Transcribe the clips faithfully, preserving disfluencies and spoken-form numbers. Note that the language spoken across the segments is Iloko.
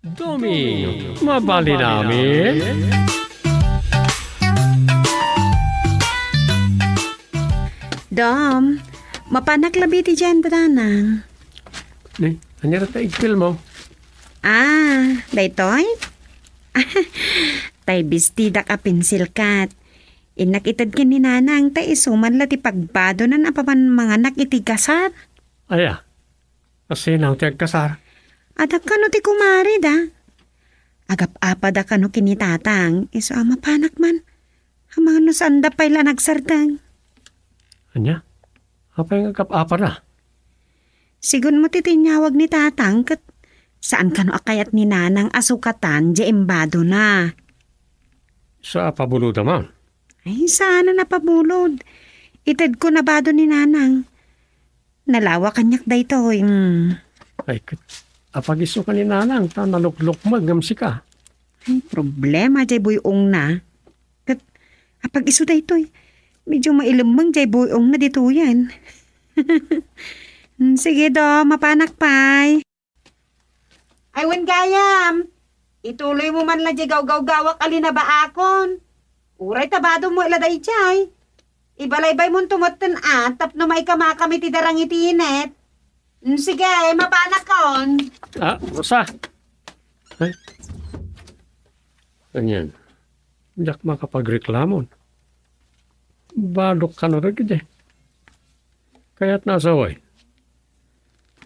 Domi, mabalin amin? Dom, mapanak labi ti diay, Nanang. Ni, ania ta igpil mo? Ah, daytoy? Tay bestidak a pinsilkat. Innak ited ken ni Nanang ta isu man la ti pagbadonan a pamanmanganak iti kasar. Aya, a sino ti agkasar? Adda kano ti kumarida. Agap-apada kano ken ni Tatang, isu a mapanak man. Amangan no saanda pay la nagsardeng. Ania? Apay nga agap-apada? Sigun met ti inyawag ni Tatang ket saan kano a kayat ni Nanang a sukatan diay imbadona. Sa a pabuloda man? Ay, saan a napabulod. Itedko na bado ni Nanang. Nalawa kaniak daytoy. Hmm. Ay, ket, apag-isu ka ni Nanang, ta naluklukmeg ngem sika. Ay, problema diay buy-ongna. Ket, apag-isu daytoy. Medyo mailemmeng diay buy-ongna ditoyen. Hmm, sige, Dom, mapanak pay. Ay, wen gayam, ituloy mo man la diay gawgawgawak a linabaakon. Uray ta bado mo la daydiay. Ibalaybay monto metten a tapno maikamakam iti darang iti init. Mm, sige, mapanakon. Ah, Rosa. Ay. Anian? Diak makapagreklamon. Badok kano dagidi. Kayat nasaway.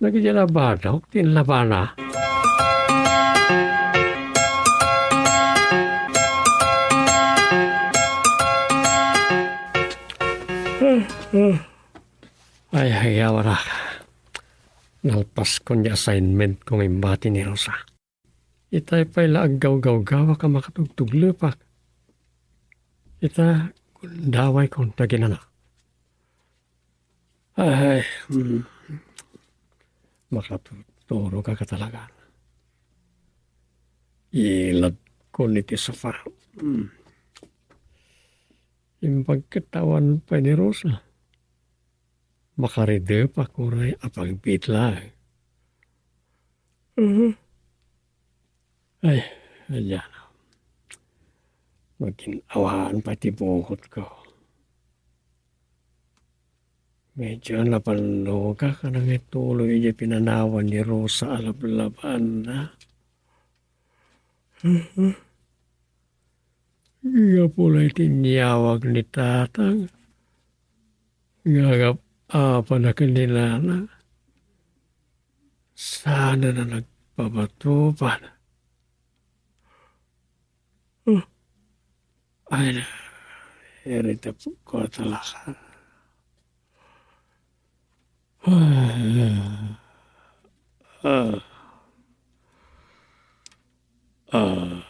Dagidi la badok ti inlabana. Ay, ay, awanak. Nalpaskon ti assignment ko nga imbati ni Rosa. Itay pay la aggawgawgawak a makatugtuglepak. Ita, gundaway kon dagiti anak. Ay, mm. Makatuturo ka talaga. Ilad kon iti sofa. Mm. Impagkatawa pay ni Rosa. Makaridepak uray a pagbiit laeng. Mhm. Ay, ania. Maginawaan pay ti bukotko. Medyo napannogak a nangituloy idiay pinanawan ni Rosa a lablabaanna. Mhm. Gapu la iti inyawag ni Tatang nga agap-apada ken ni Nana, saan a nagpabatupan. Oh, ay na, irita ko talaga. Ah. Ah. Ah.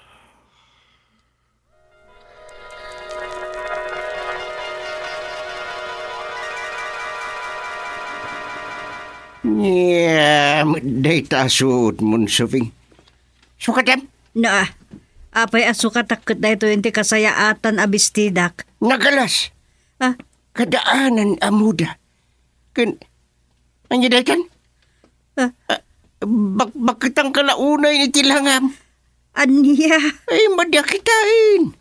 Nia, met dayta a suotmon, Suping. Sukatam? Na, apay a sukatak ket daytoy ti kasayaatan a bestidak? Nagalas. Ah? Kadaanan a moda. Ken, ania daytan? Ah. Ah, bak-, bakketan ka la unay iti langam. Ania? Ay, madi a kitain.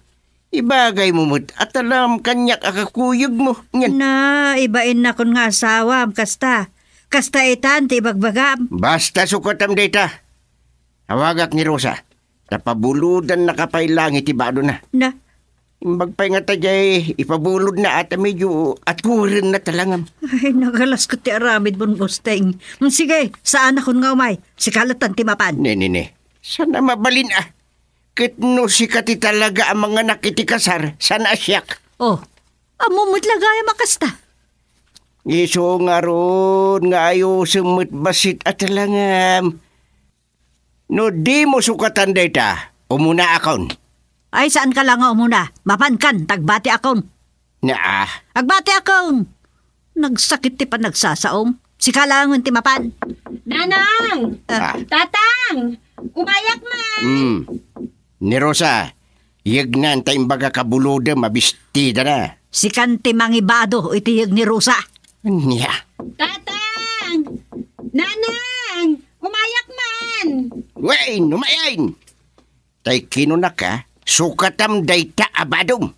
Ibagay mo met a talam kaniak a kakuyog mo. Ngan. Na, ibain nakon nga asawam, kasta. Kasta itan ti ibagbagam. Basta sukatam dayta. Awagak ni Rosa. Ta pabulodannaka pay laeng iti badona. Na? Imbag pay nga ta diay ipabulodna a ta medyo aturen na talangam. Ay, nagalas ket ti aramid mon, Gusteng. Mm, sige, saanakon nga umay. Sika latan ti mapan. Ne, ne, ne. Saan a mabalin a. Ket no sika ti talaga a manganak iti kasar, saan a siak. Oh, ammo met la gayam a kasta. Isu ngarud nga ayusem met bassit a talangam. No dimo sukatan dayta, umunaakon. Ay, saanka la nga umuna. Mapankan, ta agbatiakon. Naa. Agbatiakon! Nagsakit ti panagsasaom. Sika laengen ti mapan. Nanang! Ah. Ah. Tatang! Umayak man! Hmm. Ni Rosa, yegnan ta imbagak a bulodem a bestidana. Sikan ti mangibado iti yeg ni Rosa. Ania? Tatang! Nanang! Umayak man! Wen, umayen! Tay kinunaka, sukatam dayta a badom.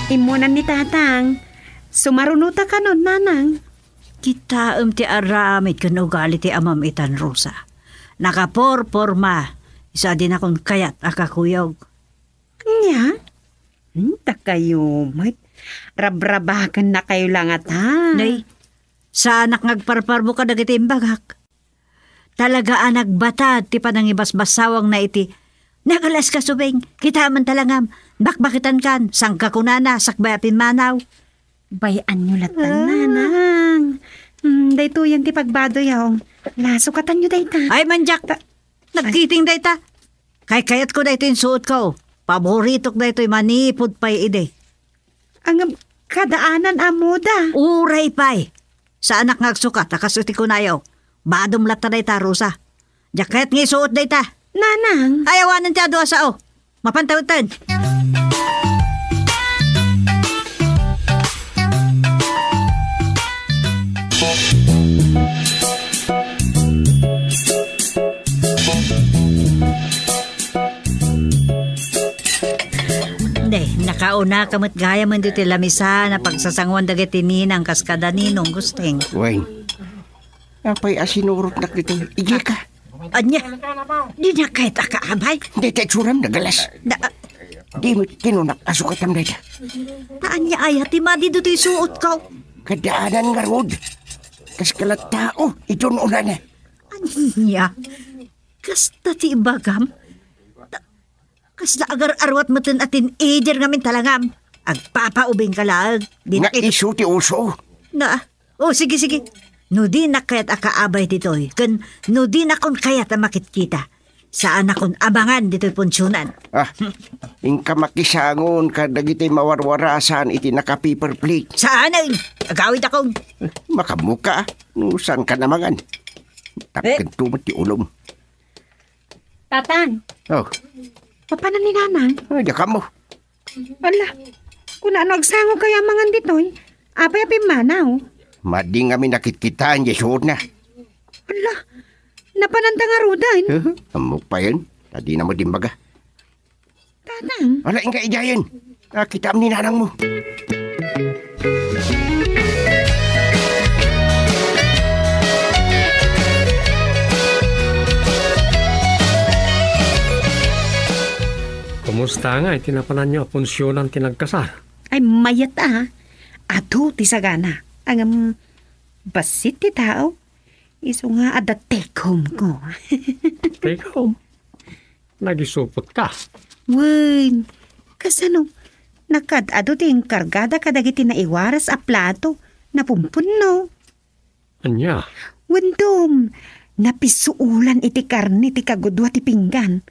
Immunan ni Tatang. Sumarunota kanon, Nanang. Kitaem ti aramid ken ugali ti amam itan, Rosa. Nakaporporma, isu a dinakon kayat a kakuyog. Ania? Hmm, dakayo met. Rabrabakennakayo la ngata. Nay, saanak nga agparparbo kadagiti imbagak. Talaga a nagbatad ti panangibasbasawangna iti, "Nagalas ka, subing, kitaem ta langam, bakbaketankan, saan ka kunana, sakbay a pimmanaw." Bay-anyo latta, Ah. Nanang. Hmm, daytoyen ti pagbadoyaw. La, sukatanyo dayta. Ay, mandiak. Ta-, Nagkiting dayta. Kaykayatko daytoy insuotko. Paboritok daytoy manipud pay idi. Ngem, kadaanan a moda. Uray pay. Saanak nga agsukat a kas iti kunayo. Badom latta dayta, Rosa. Diak kayat nga isuot dayta. Nanang. Ay, awanen ti adu a sao. Mapantaw iten. Nakauna ka met gayam ditoy lamisan a pagsasanguan dagiti ninang kas kada ninong, Gusting. Wen, apay a sinurotnak ditoy? Igika. Ania? Dina kayat a kaabay? Dayta itsuram, nagalas. Da- Di met kinunak a sukatam dayta. Ania aya ti madi ditoy suotko? Kadaanan ngarud. Kas kala tao, itun-unana. Ania? Kasta ti ibagam? Ta-, kasla agar-aruat metten a teenager ngamin ta langam. Agpapaubing ka laeng. Di Nga na kit- isu ti uso. Na, O, sige, sige. No dinak kayat a kaabay ditoy, ken no dinakon kayat a makitkita, saanakon a mangan ditoy punsionan. Ah, inka makisangon kadagiti mawarwarasan iti naka-paper plate. Saanen? Agawid akon. Makamuka, ah. No saan ka namangan. Eh. Tapken tumet ti ulom. Tatang. Oh. Papanan ni Nanang? Ay, diak ammo. Ala, kunano agsango kaya mangan ditoy? Apay a pimmanaw? Madi ngamin a kitkitaan, di suotna. Ala, napananta ngaruden? Huh? Ammok payen, ta dina met imbaga. Tatang? Ala, inka idiayen. Ah, kitaem ni nanangmo. Kumusta nga iti napananyo a punsionan ti nagkasar? Ay, mayat a. Adu ti sagana. Ngem, bassit ti tao. Isu nga adda take home ko. Take home? Nagisupot ka? Wen, kasano? Nakaad-adu ti inkargada kadagiti naiwaras a plato. Napumpunno. Ania? Wen, Dom, napisuolan iti karne ti kagudua ti pinggan.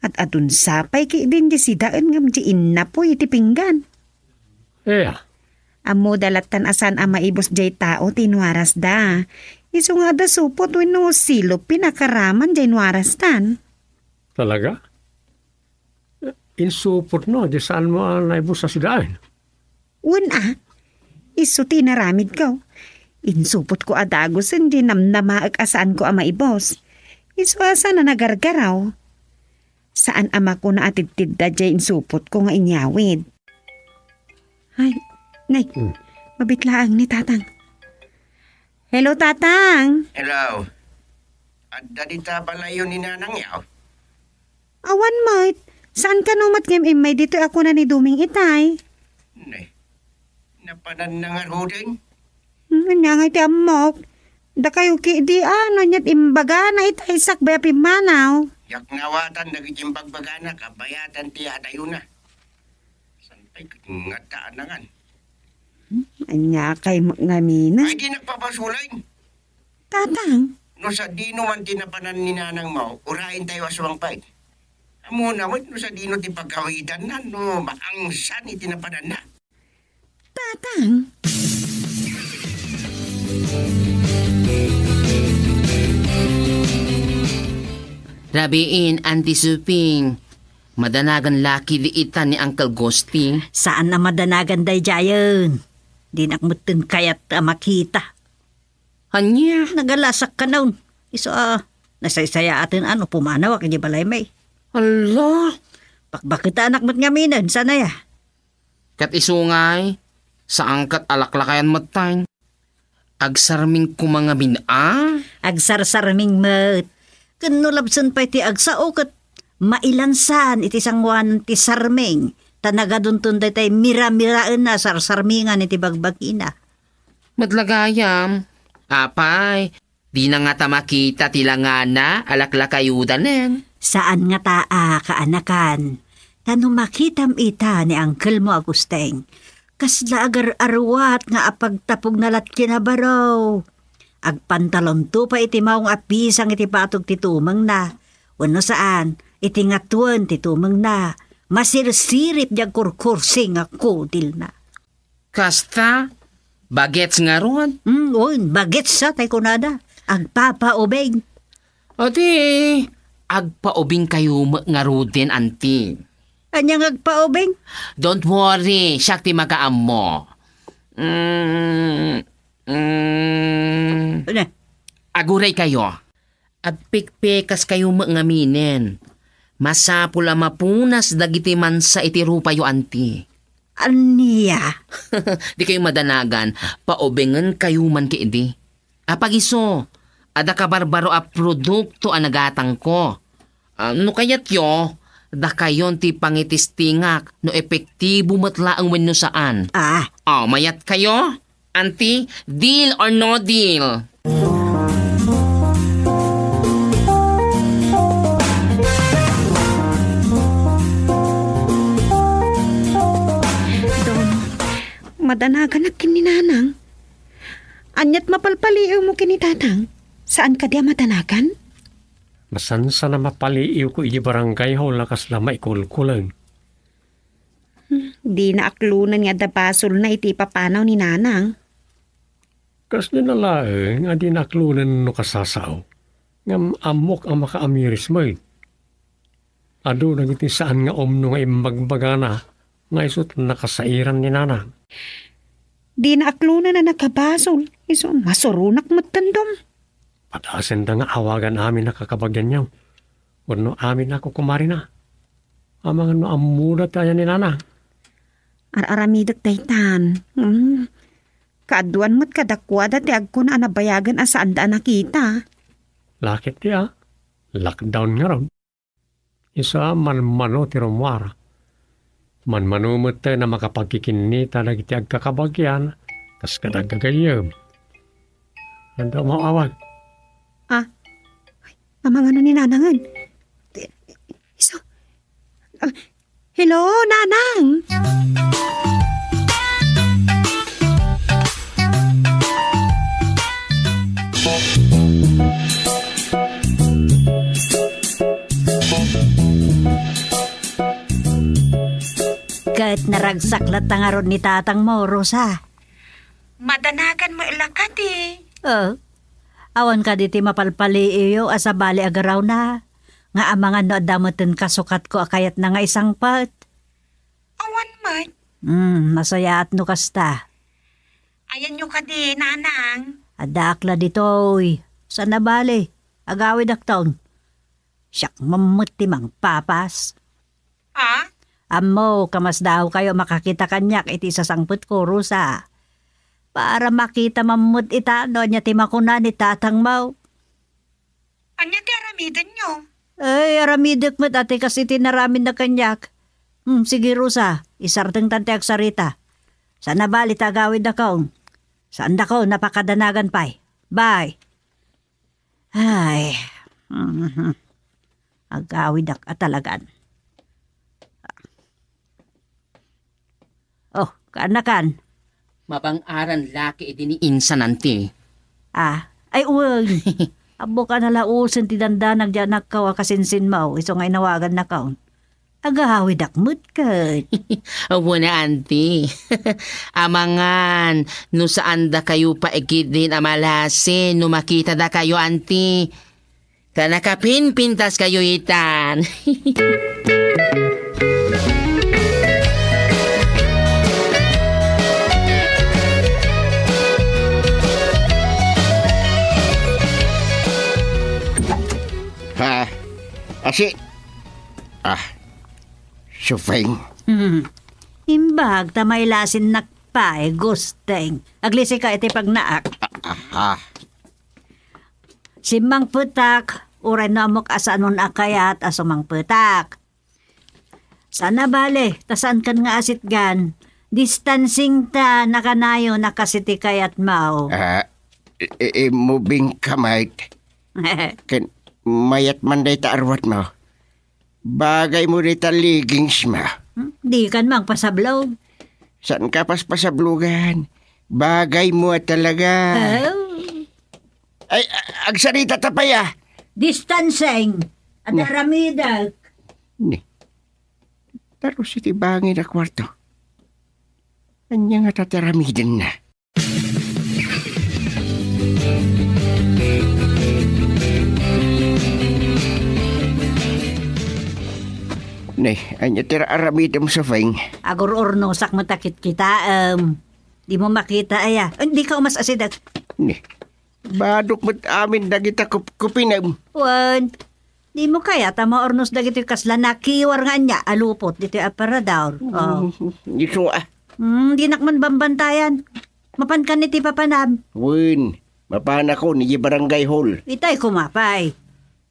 Ad-adun sapay ki din di sidaen ngem di innapuy iti pinggan. Ea. Ammoda lattan a saan a maibus jay tao ti inuarasda. Isu nga adda supot wenno silop pinakaraman jay inuarasdan. Talaga? Insupotmo, di saanmo a naibus a sidaen? Wen a, isu ti inaramidko. Insupotko a dagusen di namnamaek a saanko a maibus. Isu a saan a nagargaraw. Saan a makuna a tidtidda jay insupotko nga inyawid. Ay, nay, Hmm. mabit laeng ni Tatang. Hello, Tatang. Hello. Adda dita balayyo ni Nanang yaw? Awan met. Saan kano met ngem immay ditoy a kuna ni Doming itay? Ne. Napananna ngaruden? Hmm, ania ngay ti ammok? Dakayo kidi a, no ania't imbagana itay sakbay a pimmanaw. Diak naawatan dagiti imbagbagana, kabayatan ti adayona. Saan pay ket nga adda a nangan? Hmm, ania kay mak-, ngamina? Ay, di nagpapasulen. Tatang. No sadino man ti napanan ni nanangmo, urayen tayo a sumangpet. Ammona met no sadino ti pagawidanna no maangsan iti napananna. Tatang. Rabiin, Auntie Suping. Madanagan la kadi ita ni Uncle Gusti. Saan a madanagan daydiayen. Dinak metten kayat a makita. Ania? Nagalasak kanon. Isu a, nasaysayaaten a no pumanawak idiay balaymi. Hala! Pakpakitanak met ngamin, saan aya? Ket isu ngay, saan ket a laklakayan metten. Agsarming koma ngamin a? Agsarsarming met. Ken no labsen pay ti agsao ket mailansan iti sangoanan ti sarming, ta nagadunton daytay miramiraenna a sarsarmingan iti bagbagina. Met la gayam, apay, dina ngata makita ti langana a laklakayudanen? Saan ngata a kaanakan. Ta no makitam ita ni angkelmo a Gusteng, kasla agar-aruat nga apagtapogna lat ken a baro. Agpantalonto pay iti maong a pisang iti patog ti tumengna. Wenno saan, iti ngatuen ti tumengna. Masirsirip diay kurkursing a kudilna. Kasta, bagets ngarud? Mm, wen, bagets sa tay kunada. Agpapaubing. O di, agpaubingkayo met ngaruden, Auntie. Ania nga agpaubing? Don't worry, siak ti makaammo. Mm, mm. Ano? Aguraykayo. Agpikpikaskayo met ngaminen. Masapul a mapunas dagiti mansa iti rupayo, Auntie. Ania? Dikayo madanagan, paubingenkayo man ketdi. Apagiso, adda kabarbaro a produkto a nagatangko. Ah, no kayatyo, dakayon ti pangitistingak no epektibo met laeng wenno saan. Ah. Oh, mayatkayo? Auntie, deal or no deal? Don, madanaganak ken ni Nanang. Aniat mapalpaliiwmo ken ni Tatang? Saan kadi a madanagan? Masansan a mapaliiwko idiay barangay hall a kasla maikulkuleng. Hmm, dina aklonen nga adda basolna iti ipapanaw ni Nanang. Kasdina laeng a dina aklonen no kasasao. Ngem ammok a makaamiris met. Adu dagiti saan nga umno nga imbagbagana nga isut' nakasairan ni Nanang. Dina aklonen a nakabasol, isu masuronak metten, Dong. Padasenda nga awagan amin a kakabagianyo wenno amin a kukumarina. Amangan no ammoda ti ayan ni Nanang. Ar-aramidek daytan. Hmm. Kaaduan met kadakuada ti agkuna a nabayagen a saanda a nakita. Lakit ti a, lockdown ngarud. Isu a manmano ti rummuar. Manmano met a makapagkikinnita dagiti agkakabagian kas kada aggagayyem. Anda mo awag? Ah, ay, amangano ni Nanangen? Isu. Ah, hello, Nanang! Ket naragsak latta ngarud ni tatangmo, Rosa. Madanagan mo ila kadi? Oh, awan kadi ti mapalpaliiwyo a sabali a garawna, nga amangan no adda metten kasukatko a kayatna nga isangpet? Awan met. Hmm, nasayaat no kasta. Ayanyo kadi, Nanang? Addaak la ditoy. Saan a bale, agawidakton. Siak man met ti mangpapas. Ah? Ammok a masdaawkayo a makakita kaniak iti isasangpetko, Rosa. Para makita man met ita no ania ti makuna ni tatangmo. Ania ti aramidenyo? Ay, aramidek met a ti kas iti naramidna kaniak. Hmm, sige, Rosa, isardengtan ti agsarita. Saan a bale ta agawidakon. Saandakon a pakadanagan pay. Bye. Ay, mhm. Agawidak a talagan. Oh, kaanakan. Mabang-aran la ketdi ni insan, Auntie. Ah, ay, wen. Ammok a nalaosen ti dandanak diay anakko a kasinsinmo, isu nga inawagannakon. Agawidak met ket. Wen, Auntie. Amangan, no saandakayo pay ketdin a malasin no makitadakayo, Auntie. Ta nakapinpintas kayo itan. Ha? Asi? Ah, Supeng. Hmm. Imbag ta mailasinnak pay, Gusteng. Aglisika iti pagnaak. Ah, ah, ah. Simmangpetak, uray no ammok a saanon a kayat a sumangpetak. Saan a bale, ta saankan nga asitgan. Distancing ta nakanayon a kas iti kayatmo. Ah, i-, i-, imubing ka, mate. Ken mayat man dayta arwatmo. Bagaymo dayta leggings mo. Hmm? Dikan mangpasablog. Saanka paspasablogan. Bagaymo a talaga. Oh. Ay, a-, agsarita ta pay, ah. Distancing. Adda aramidek. Ni. Tarus iti bangin a kuarto. Ania ngata ti aramidenna? Ne, ania ti aramidem, Supeng? Agur-urnosak met a kitkitaem. Dimo makita aya? Dika umas-asideg. Ne, badok met amin dagita kup-, kupinem. Wen, dimo kayat a maurnos dagitoy kasla nakiwar nga ania a lupot ditoy aparador? Oh. Mm, isu, ah. Hmm, dinak man bambantayan. Mapankan iti papanam? Wen, mapanakon iti barangay hall. Itay koma pay.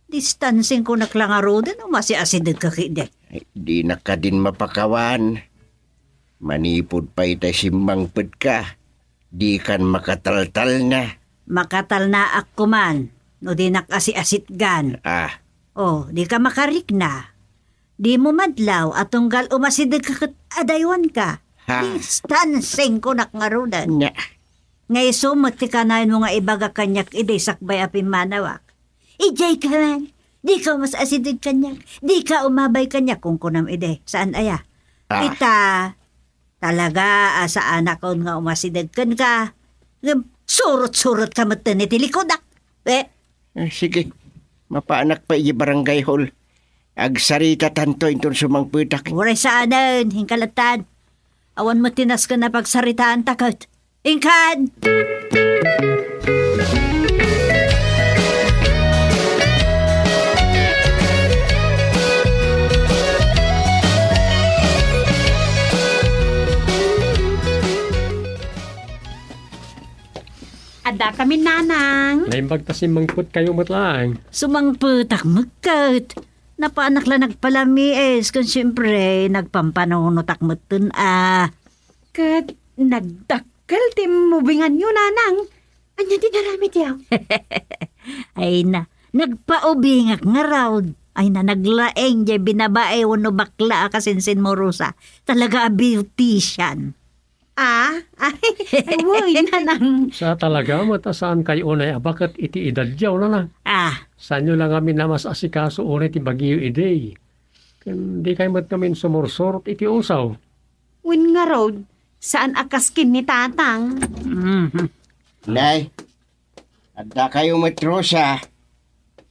Distancing kunak la ngaruden no masiasidegka ketdi. Ay, dinak kadin mapakawan. Manipud pay ta simmangpetka, dikan makataltalna. Makatalnaak koman no dinak asiasitgan. Ah. Oh, dika makarikna. Dimo madlaw a tunggal umasidegka ket adaywanka. Ha? Distancing kunak ngaruden. Nya. Nga isu met ti kanayonmo nga ibaga kaniak idi sakbay a pimmanawak. Idiay ka man. Dika umas-asideg kaniak. Dika umabay kaniak, kunkunam idi. Saan aya? Ah. Ita, talaga a saanakon nga umasideg kenka. Ngem surot-surotka metten iti likudak. Eh? Eh, sige. Mapanak pay iti barangay hall. Agsaritatanto inton sumangpetak. Uray saanen, inka lattan. Awan met ti nasken a pagsaritaanta ket. Inkan! Adda kami, Nanang. Naimbag ta simmangpetkayo met laeng. Sumangpetak met ket. Napanak la nagpalamiis, ken siempre, nagpampanunotak metten a. Ket nagdakkel ti mubinganyo, Nanang. Ania ti naramidyo? Ay na, nagpaubingak ngarud. Ay na, naglaeng jay binabae wenno bakla a kasinsinmurosa. Talaga a beautician. Ah? Ay, ay, wen, Nanang. Sa talaga, met a saankayo unay a baket iti edadyo, Nanang. Ah. Saanyo la ngamin a mas-asikaso unay ti bagiyo idi. Ken dikay met ngamin sumursurot iti usaw. Wen ngarud, saan a kas ken ni Tatang. Mhm. Nay, addakayo met, Rosa,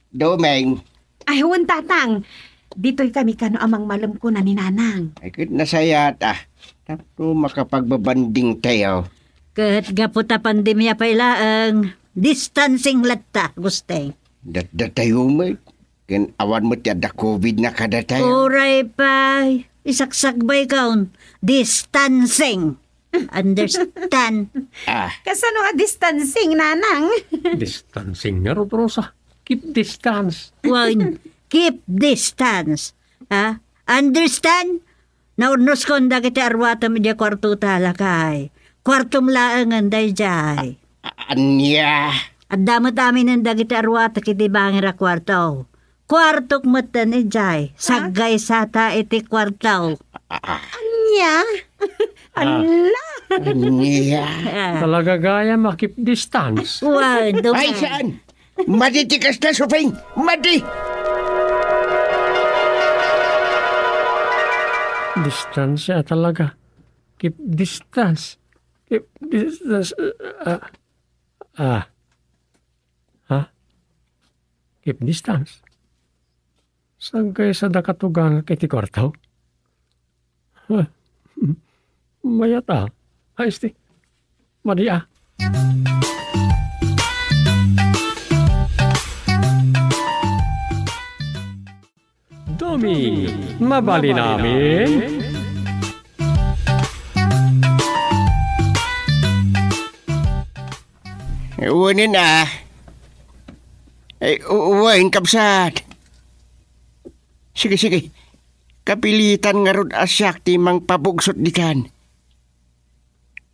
Domeng. Ay, wen, Tatang. Ditoy kami kano a mangmalem kuna ni Nanang. Ay, ket nasayaat, ah. Tapno makapagbabanding tayo. Ket gapu ta pandemia pay laeng, distancing latta, Gusteng. Datdatayo met. Ken awan met ti adda covid na kadatayo. Uray pay, isaksakbay kaon, distancing. Understand? Ah. Kasano a distancing, Nanang? Distancing ngarud, Rosa. Keep distance. Wen, keep distance. Ha? Understand? Naurnoskon dagiti arwatem idiay kuartota, lakay. Kuartom laengen daydiay. A-, ania? Adda met aminen dagiti arwatek iti bangir a kuarto. Kuartok metten idiay. Ha? Saggaysata iti kuarto. Ania? Ah. Ala! Ania? Ah. Talaga gayam a keep distance. Wen, Ay, Domeng. Saan? Madi ti kasta, Supeng! Madi! Distansya talaga. Keep distance. Keep distance. Ah. Ah. Ha? Keep distance. Saan kaysa da katugangak iti kuarto? Ha? Mayat a. Ay, esti. Madi a. Dumi, mabalin amin? Unen a. Ay, u-, wen, kabsat. Sige, sige. Kapilitan ngarud a siak ti mangpabugsot ditan.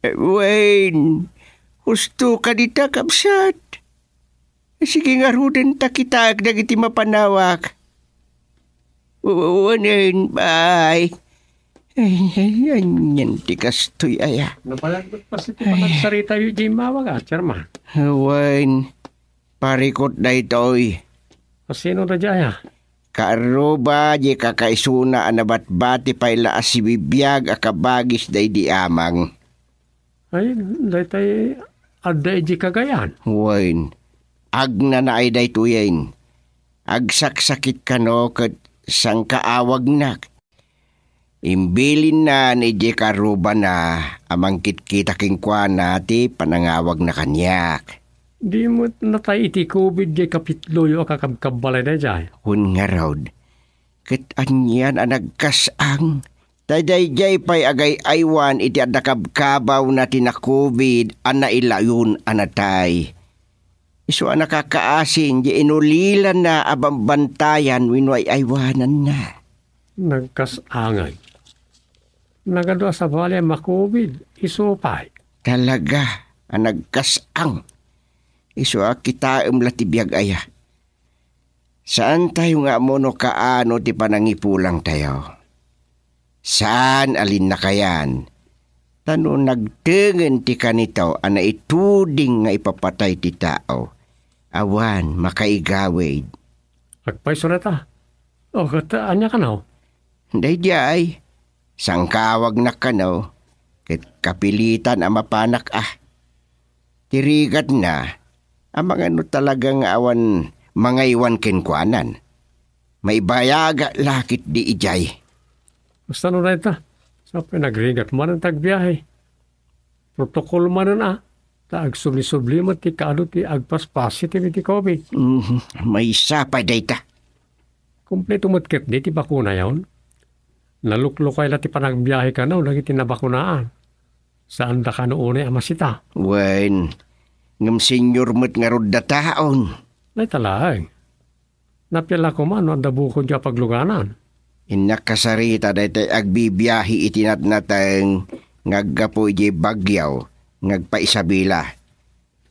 Eh, wen, husto ka dita, kabsat. Sige ngaruden ta kitaek dagiti mapanawak. Wen, bay. Ay, ay, anian ti kastoy aya? Nabayag met pay ti panagsaritayo idiay immawak, a, Chairman. Wen, parikut daytoy. Asino daydiay, a? Kaarruba diay kakaisuna a nabatbati pay la a sibibiag a kabagis daydi amang. Ay, daytay adda idiay Cagayan? Wen, agnanaay daytoyen. Agsaksakit kano ket sangkaawagnak. Imbilinna idiay kaarrubana a mangkitkita kenkuana ti panangawagna kaniak. Di met natay iti covid diay kapitloyo a kakabkabbalay daydiay? Wen ngarud, ket anian a nagkas-ang. Tay daydiay pay agay-aywan iti adda kabkabawna ti na-covid a nailayon a natay. Isu a nakakaasin diay inulilanna a bambantayan wenno ay-aywananna. Nagkas-angay. Nagadu a sabali a ma-covid, isu pay. Talaga a nagkas-ang. Isu a kitaem la ti biag aya. Saantayo nga ammo no kaano ti panangipulangtayo. Saan a linnakayan. Ta no nagtengen ti kanito a naituding nga ipapatay ti tao, awan makaigawid. Agpayso dayta. O, ket ania kano? Daydiay, sangkaawagnak kano, ket kapilitan a mapanak a. Ti rigatna, amangan no talaga nga awan mangaywan kenkuanan. Maibayagak la ketdi idiay. Basta no dayta, sapay nagrigat manen ti agbiahe. Protokol manen a, ta agsubli-subli met ti kaadu ti agpas-positive iti covid. Mm, maysa pay dayta. Kompleto met ketdi ti bakunayon. Naluklukay la ti panagbiahe kano dagiti nabakunaan. Saanda kano unay a masita. Wen, ngem senior met ngarud dataon. Dayta laeng. Napia la koma no adda bukodyo a pagluganan. Innak kasarita daytoy agbibiahe iti natnateng nga aggapu idiay bagyo nga agpa-Isabela.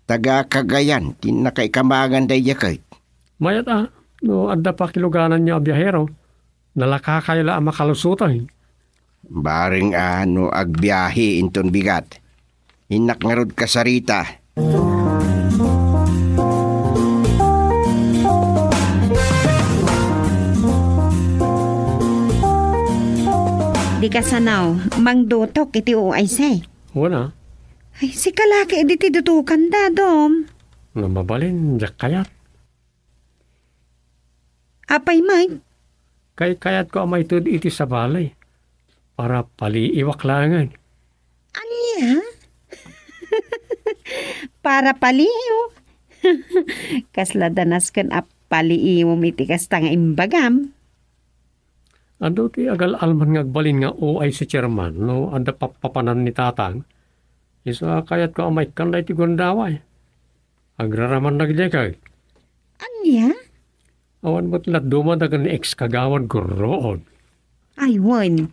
Taga Cagayan ti nakaikamangan daydiay ket. Mayat a, no adda pakilugananyo a biahero, nalakakay la a makalusoten. Bareng a no agbiahe inton bigat. Innak ngarud kasarita. Dika sano, mangdutok iti uaysi. Wen a. Ay, sika la ketdi ti dutokan, Dadum. No mabalin, diak kayat. Apay met? Kaykayatko a maited iti sabali. Para paliiwak laengen. Ania? Para paliiw? Kasla danas ken a paliiwem iti kasta nga imbagam. Adu ti agal-alman nga agbalin nga uay si Chairman no adda pappapanan ni Tatang. Isu a kayatko a maikkan daytoy gundaway. Agraramanna daydiay kay. Ania? Awan met laduma dagen ni ex-kagawad Gurruod. Ay, wen.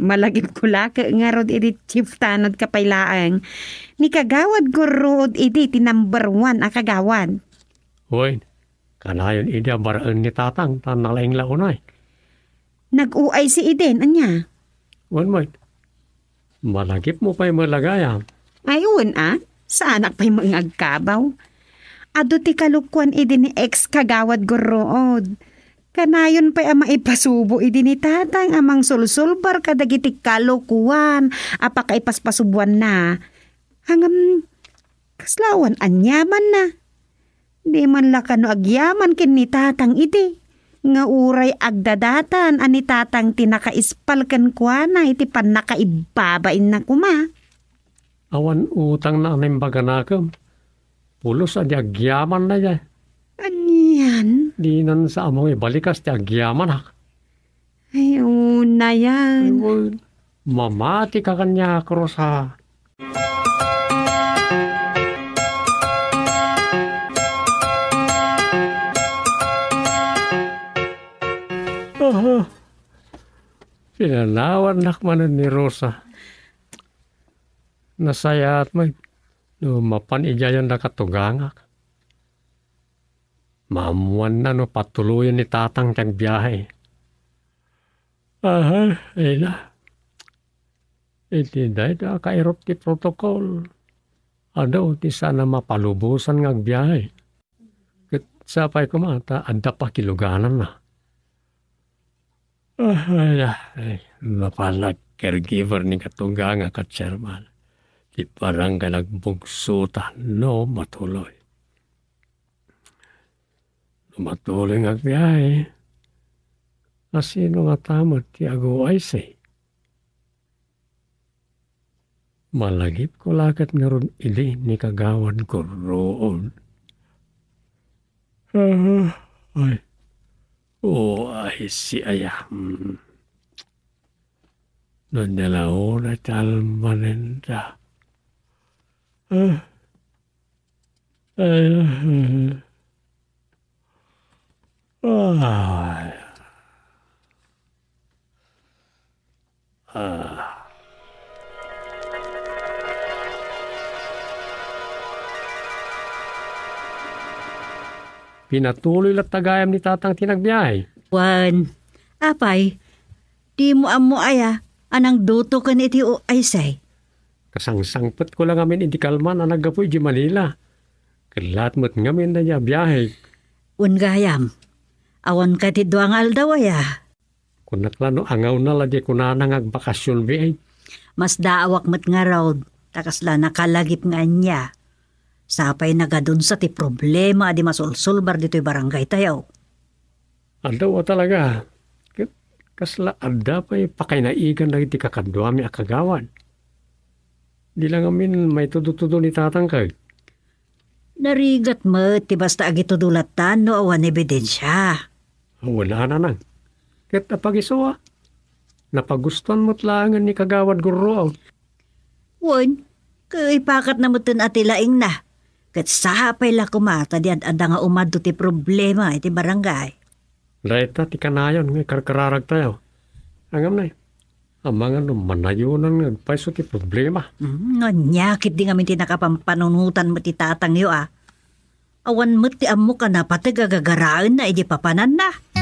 Malagipko la ket ngarud idi chieftanadka pay laeng. Ni Kagawad Gurruod idi ti number one a kagawad. Wen, kanayon idi a baraen ni Tatang ta nalaing la unay. Nag-uay si Eden, ania? Wen met. Malagipmo pay met la gayam. Ay, wen a, saanak pay met nga agkabaw. Adu ti kalokuan idi ni ex-kagawad Gurruod. Kanayon pay a maipasubo idi ni Tatang a mangsulsulbar kadagiti kalokuan a pakaipaspasubuanna. Ngem, kasla awan aniamanna. Di man la kano agyaman ken ni Tatang idi, nga uray agdadatan a ni Tatang ti nakaispal kenkuana iti pannakaibabainna koma. Awan utangna a naimbaganakem. Pulos a di agyamanna, ya. Anian? Dinan sa ammo nga ibalikas ti agyamanak. Ay, unayan. Ay, wen. Mamati ka kaniak, Rosa. Aha. Pinanawannak manen ni Rosa. Nasayaat met no mapan idiayen da katugangak. Maammoanna no patuloyen ni Tatang ti agbiahe. Aha, Ina. Iti dayta a kairop ti protocol, adu ti saan a mapalubosan nga agbiahe. Ket sapay koma ta adda pakilugananna. Ah, ay, ay, mapan a caregiver ni katugangak a chairman ti barangay nagbugsota no matuloy. No matuloy nga agbiahe, a sino ngata met ti aguaysi? Malagipko la ket ngarud idi ni Kagawad Gurruod. Ah, ay. O, ay, si aya. Hmm. No, dalauna ti almanenda. Ah. Ay, ah, ah. Ah. Pinatuloy latta gayam ni Tatang ti nagbiahe. Wen, apay, dimo ammo aya a nangduto ken iti uaysay? Kasangsangpetko la ngamin iti kalman a naggapu iti Manila. Ket laat met ngamin dayta a biahe. Wen gayam, awan kadi dua nga aldaw aya? Kunak la no angawna la di kunana nga agbakasionbi ay. Masdaawak met ngarud, ta kasla nakalagip nga ania. Sapay nagadunsa ti problema a di masolsolbar ditoy barangaytayo. Adda a talaga. Ket kasla adda pay pakainaigan dagiti kakaduami a kagawad. Di la ngamin maitudo-tudo ni Tatang kay. Narigat met ti basta agitudo latta no awan ebidensia. Awan a nanang. Ket apag-isu a? Napagustuan met laengen ni Kagawad Gurruod. Wen, ket ipakatna metten a ti laingna. Ket sapay la koma ta di ad-adda nga umadto ti problema iti barangay. Dayta ti kanayon nga ikarkararagtayo. Angamnay, amangan no manayonan nga agpayso ti problema. Mm, no ania ketdi ngamin ti nakapampanunotan met ti tatangyo a. Awan met ti ammok a napateg a gagaraenna idi papananna.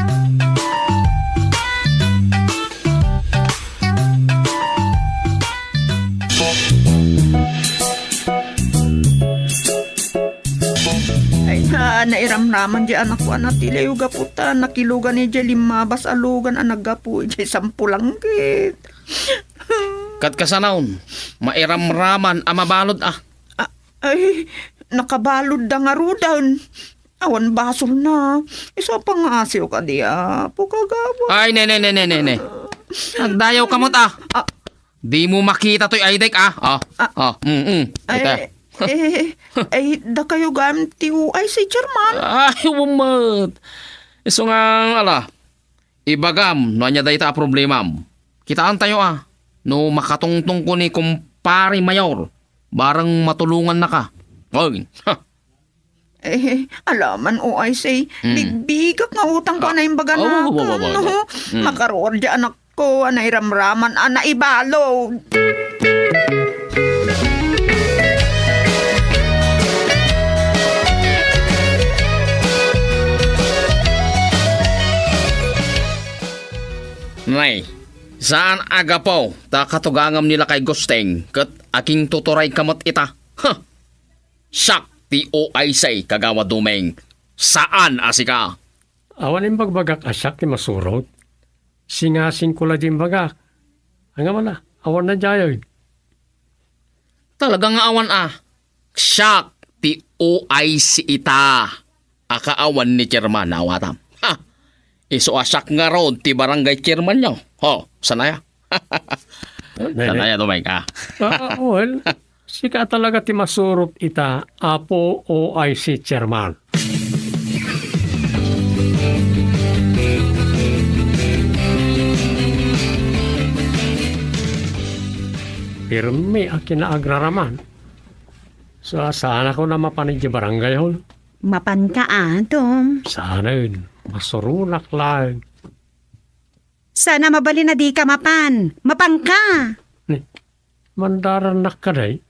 Ay, na, nairamraman di anakko a natiliw gapu ta nakilugan idiay limmabas a lugan a naggapu idiay Sampulangkit. Ket kasano, mairamraman a mabalud a. A-, ay, nakabaludda ngaruden. Awan basolna. Isu a pangngasiw kadi, Apo, kagawad. Ay, ne, ne, ne, ne, ne, ne. Agdayawka met a. Ah. Dimo makita toy aydek a. Ah. Ah. Ah, mm, mm. Ay, ita. Eh, eh, dakayo gayam ti uay si Chairman. Ay, wen met. Isu nga, ala, ibagam no ania dayta a problemam. Kitaentayo a, no makatungtong ko ni Kumpare Mayor, bareng matulongannaka. Oy, ha. Eh, alaman, O I C, hmm, bigbigak nga utang ko a, ah, naimbaganakan, oh, oh, oh, oh, oh, no? Hmm. Makaruar di anakko a nairamraman a naibalud. Nay, saan a gapu ta katugangam ni lakay Gusting ket agingtuturayka met ita? Huh! Siak ti O I C, Kagawad Dumeng. Saan a sika? Awan imbagbagak a siak ti masurot. Singasingko la di imbagak. Angam a, awan na dayay. Talaga nga awan a. Siak ti O I C ita. a kaawan ni chairman a awatam. Ha! Isu a siak ngarud ti barangay chairmanyo. Ho, saan aya? Nene. Saan aya, Doming, a? Ah, well, sika talaga ti masurot ita, Apo O I C Chairman. Pirmi a kinaagraraman. Sa-, saanakon a mapan idiay barangay hall? Mapanka, Dom. Saanen, masuronak laeng. Saan a mabalin a dika mapan. Mapanka! Ni, mandarannak kadi?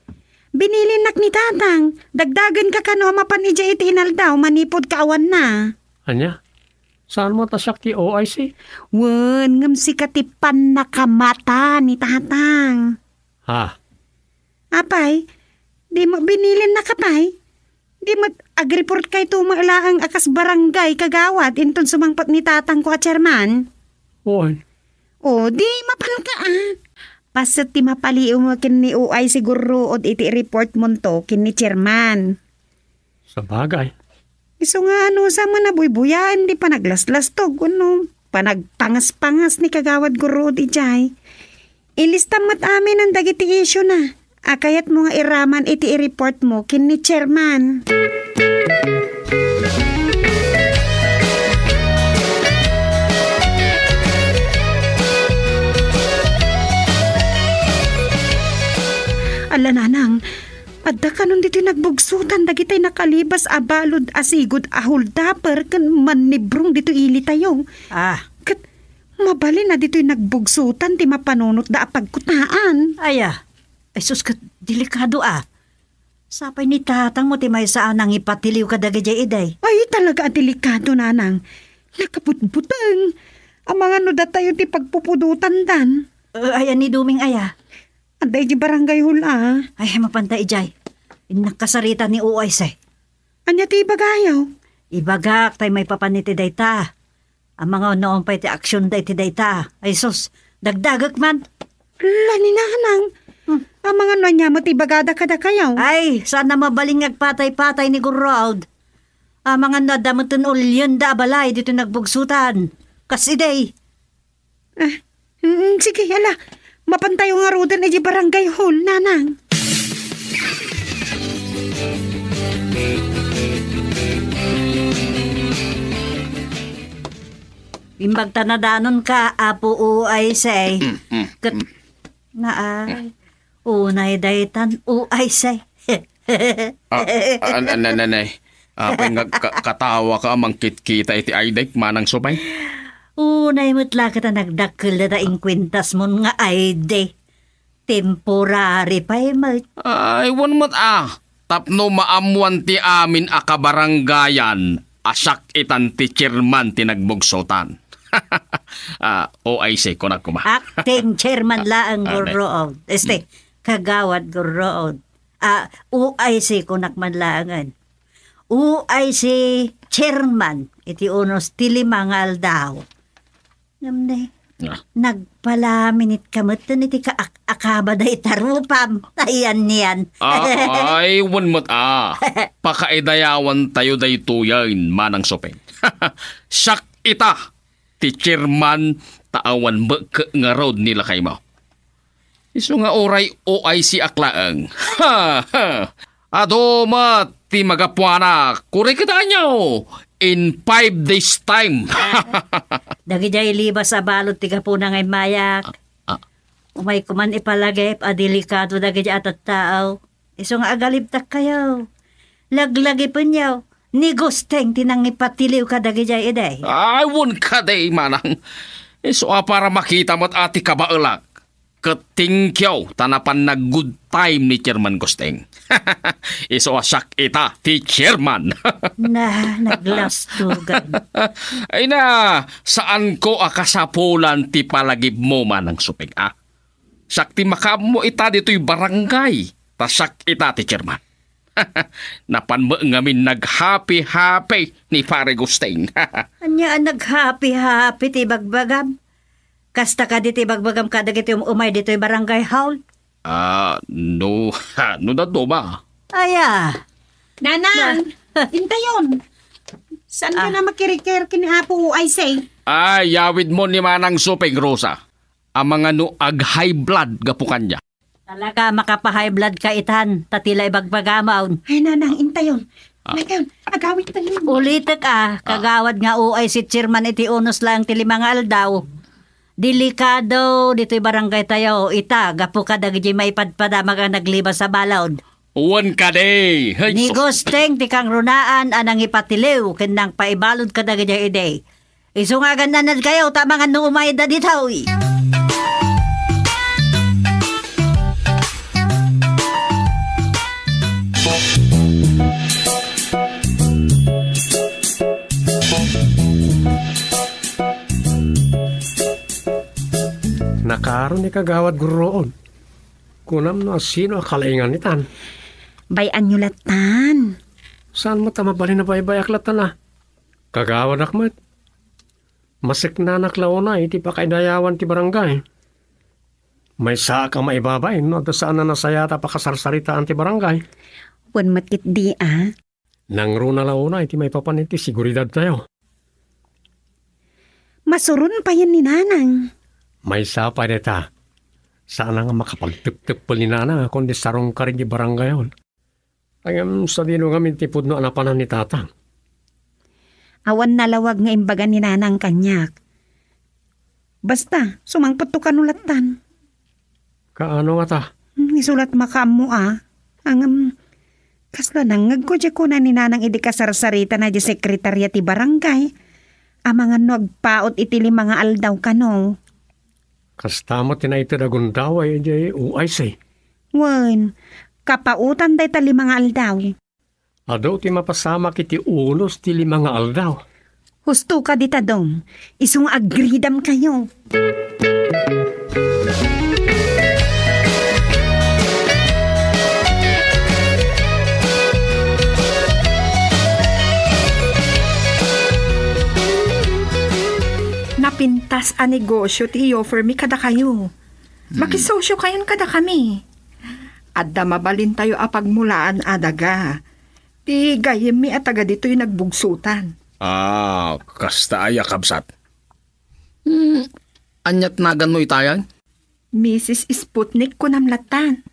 Binilinnak ni Tatang. Dagdagenka kano a mapan idiay iti inaldaw manipud kaawanna. Ania? Saan met a siak ti O I C? Wen, ngem sika ti pannakamata ni Tatang. Ha? Apay, di met binilinnaka pay? Di met agreportkayto met laeng a kas barangay kagawad inton sumangpet ni tatangko a chairman? Wen. O, di mapanka, a. Paset ti mapaliiwmo ken ni O I C Gurruod iti reportmonto ken ni chairman. Sabagay. Isu nga no, sa man a buybuyaen ti panaglaslastog wenno panagpangaspangas ni Kagawad Gurruod idiay. Ilistam met aminen dagiti issue-na a kayatmo nga iraman iti i-report mo ken ni chairman. Ala, Nanang, adda kanon ditoy nagbugsotan dagitay nakalibas a balud a sigud a holdupper ken mannibrong ditoy ilitayo. Ah. Ket mabalin a ditoy nagbugsotan ti mapanunotda a pagkutaan. Aya, ay sus, ket delikado a. Sapay ni tatangmo ti maysa a nangipatiliw kadagidiay idi. Ay, talaga a delikado, Nanang. Nakabutbuteng. Amangan no datayo ti pagpupudotandan. Eh, aya ni Doming aya? Adda idiay barangay hall a. Ay, mapanta idiay. Innak kasarita ni O I C. Ania ti ibagayo? Ibagak tay maipapan iti dayta. Amangan no awan pay ti aksionda iti dayta. Ay sus, dagdagek man. Ala ni Nanang. Hmm. Amangan no ania met ibagada kadakayo? Ay, saan a mabalin nga agpatay-patay ni Gurruod. Amangan no adda metten ulienda a balay ditoy nagbugsotan. Kas idi. Ah, mm, sige, ala. Mapantayo ngaruden idiay barangay hall, Nanang. Imbag ta nadanonka, Apo O I C. Mm, mm, Ket, mm. Naay, unay daytan O I C. Ah, ah, an-, an-, an-, anay. Apay nga ka-, katawaka a mangkitkita iti I D, Manang Supeng? Unay met la ket a nagdakkel dayta inkuentasmon nga I D. Temporary pay met. Ay, wen met a. Tapno maammuan ti amin a kabarangayan a siak itan ti chairman ti nagbugsotan. Ah, O I C, kunak koma. Acting chairman laeng, Ah, Gurruod. Este, Mm. Kagawad Gurruod. Ah, O I C kunak man laengen. O I C chairman iti unos ti lima nga aldaw. Ngem ne, Ah. nagpalaminit ka metten iti kaak-akaba dayta rupam. Ayan niyan. Ah, ay, wen met a. Pakaidayawantayo daytoyen, Manang Supeng. Siak ita ti chairman ta awan mekkek ngarud ni lakaymo. Isu nga uray O I C ak laeng. Ha, ha. Adu met ti magapuanak, kurikitaenyo in five days time. Dagidiay libas a balud ti gapuna nga immayak. Ah, ah. Umayko man ipalagip a delikado dagidiay a tattao. Isu nga agalibtakkayo. Laglagipenyo. Ni Gusteng ti nangipatiliw kadagidiay idi. Ay, wen kadi, manang. Isu a para makita met a ti kabaelak. Ket thank you ta napan nag-good time ni Chairman Gusteng. Isu a siak ita ti chairman. Na, naglastugan. Ay na, saanko a kasapulan ti palagipmo, Manang Supeng, a? Siak ti makaammo ita ditoy barangay, ta siak ita ti chairman. Napan met ngamin naghapi-hapi ni Pare Gusteng. Ania a naghapi-hapi ti ibagbagam? Kasta kadi ti ibagbagam kadagiti um-, umay ditoy barangay hall? Ah, no, no dadduma. Aya. Nanang, Na- intayon. Saan ka Ah. na makirikir ken ni Apo O I C? Ay, yawid mo ni Manang Suping, Rosa. Amangan no ag-high blood gapu kanya. Talaga, makapahay blood ka itan, ta tila ibagbagamon. Ay, nanang, intayon. Ah. Ngayon, agawid tayo. Ulitek a, Ah. kagawad nga uay si chairman iti unos lang ti lima nga aldaw. Delikado ditoy barangay tayo, ita, gapu kadagiti maipadpadamag a naglibas a balod. Wen kadi. Hey, Ni sus. Gusteng ti kangrunaan a nangipatiliw ken nangpaibalod kadagiti idi. Isu nga agan-anad kayo, ta mangan no umayda ditoy. Nakaaro ni Kagawad Gurroon. Kunam no asino a kalaingan itan. Bay-anyo lattan. Saan met a mabalin a baybayak lattan a? Kagawadak met. Maseknanak la unay iti pakaidayawan ti barangay. Maysaak a maibabain no adda saan a nasayaat a pakasarsaritaan ti barangay. Wen met ketdi a. Nangruna la unay ti maipapan iti seguridadtayo. Masuron payen ni Nanang. Maysa pay dayta. Saan a nga makapagtepteppel ni Nanang a kundi sarungkar iti barangayon. Ngem sadino ngamin ti pudno a napanan ni Tatang? Awan nalawag nga imbaga ni Nanang kaniak. Basta, sumangpetto kano lattan. Kaano ngata? Hmm, isulat makaammo a. Ngem, kasla nangngegko diay kuna ni Nanang idi kasarsaritana diay sekretaria ti barangay. Amangan no agpaut iti lima nga aldaw kano. Kasta met ti naited a gundaway idiay O I C. Wen, kapautan dayta lima nga aldaw. Adu ti mapasamak iti unos ti lima nga aldaw. Husto ka dita, Dong. Isu nga agridam kayo. Napintas a negosyo ti i-offer mi kadakayo. Hmm. Makisosyo kayon kadakami. Adda mabalintayo a pagmulaan a daga. Ti gayyemmi a taga ditoy Nagbugsotan. Ah, kasta aya, kabsat? Hmm, aniat naganmo itayan? Misis Sputnik kunam lattan.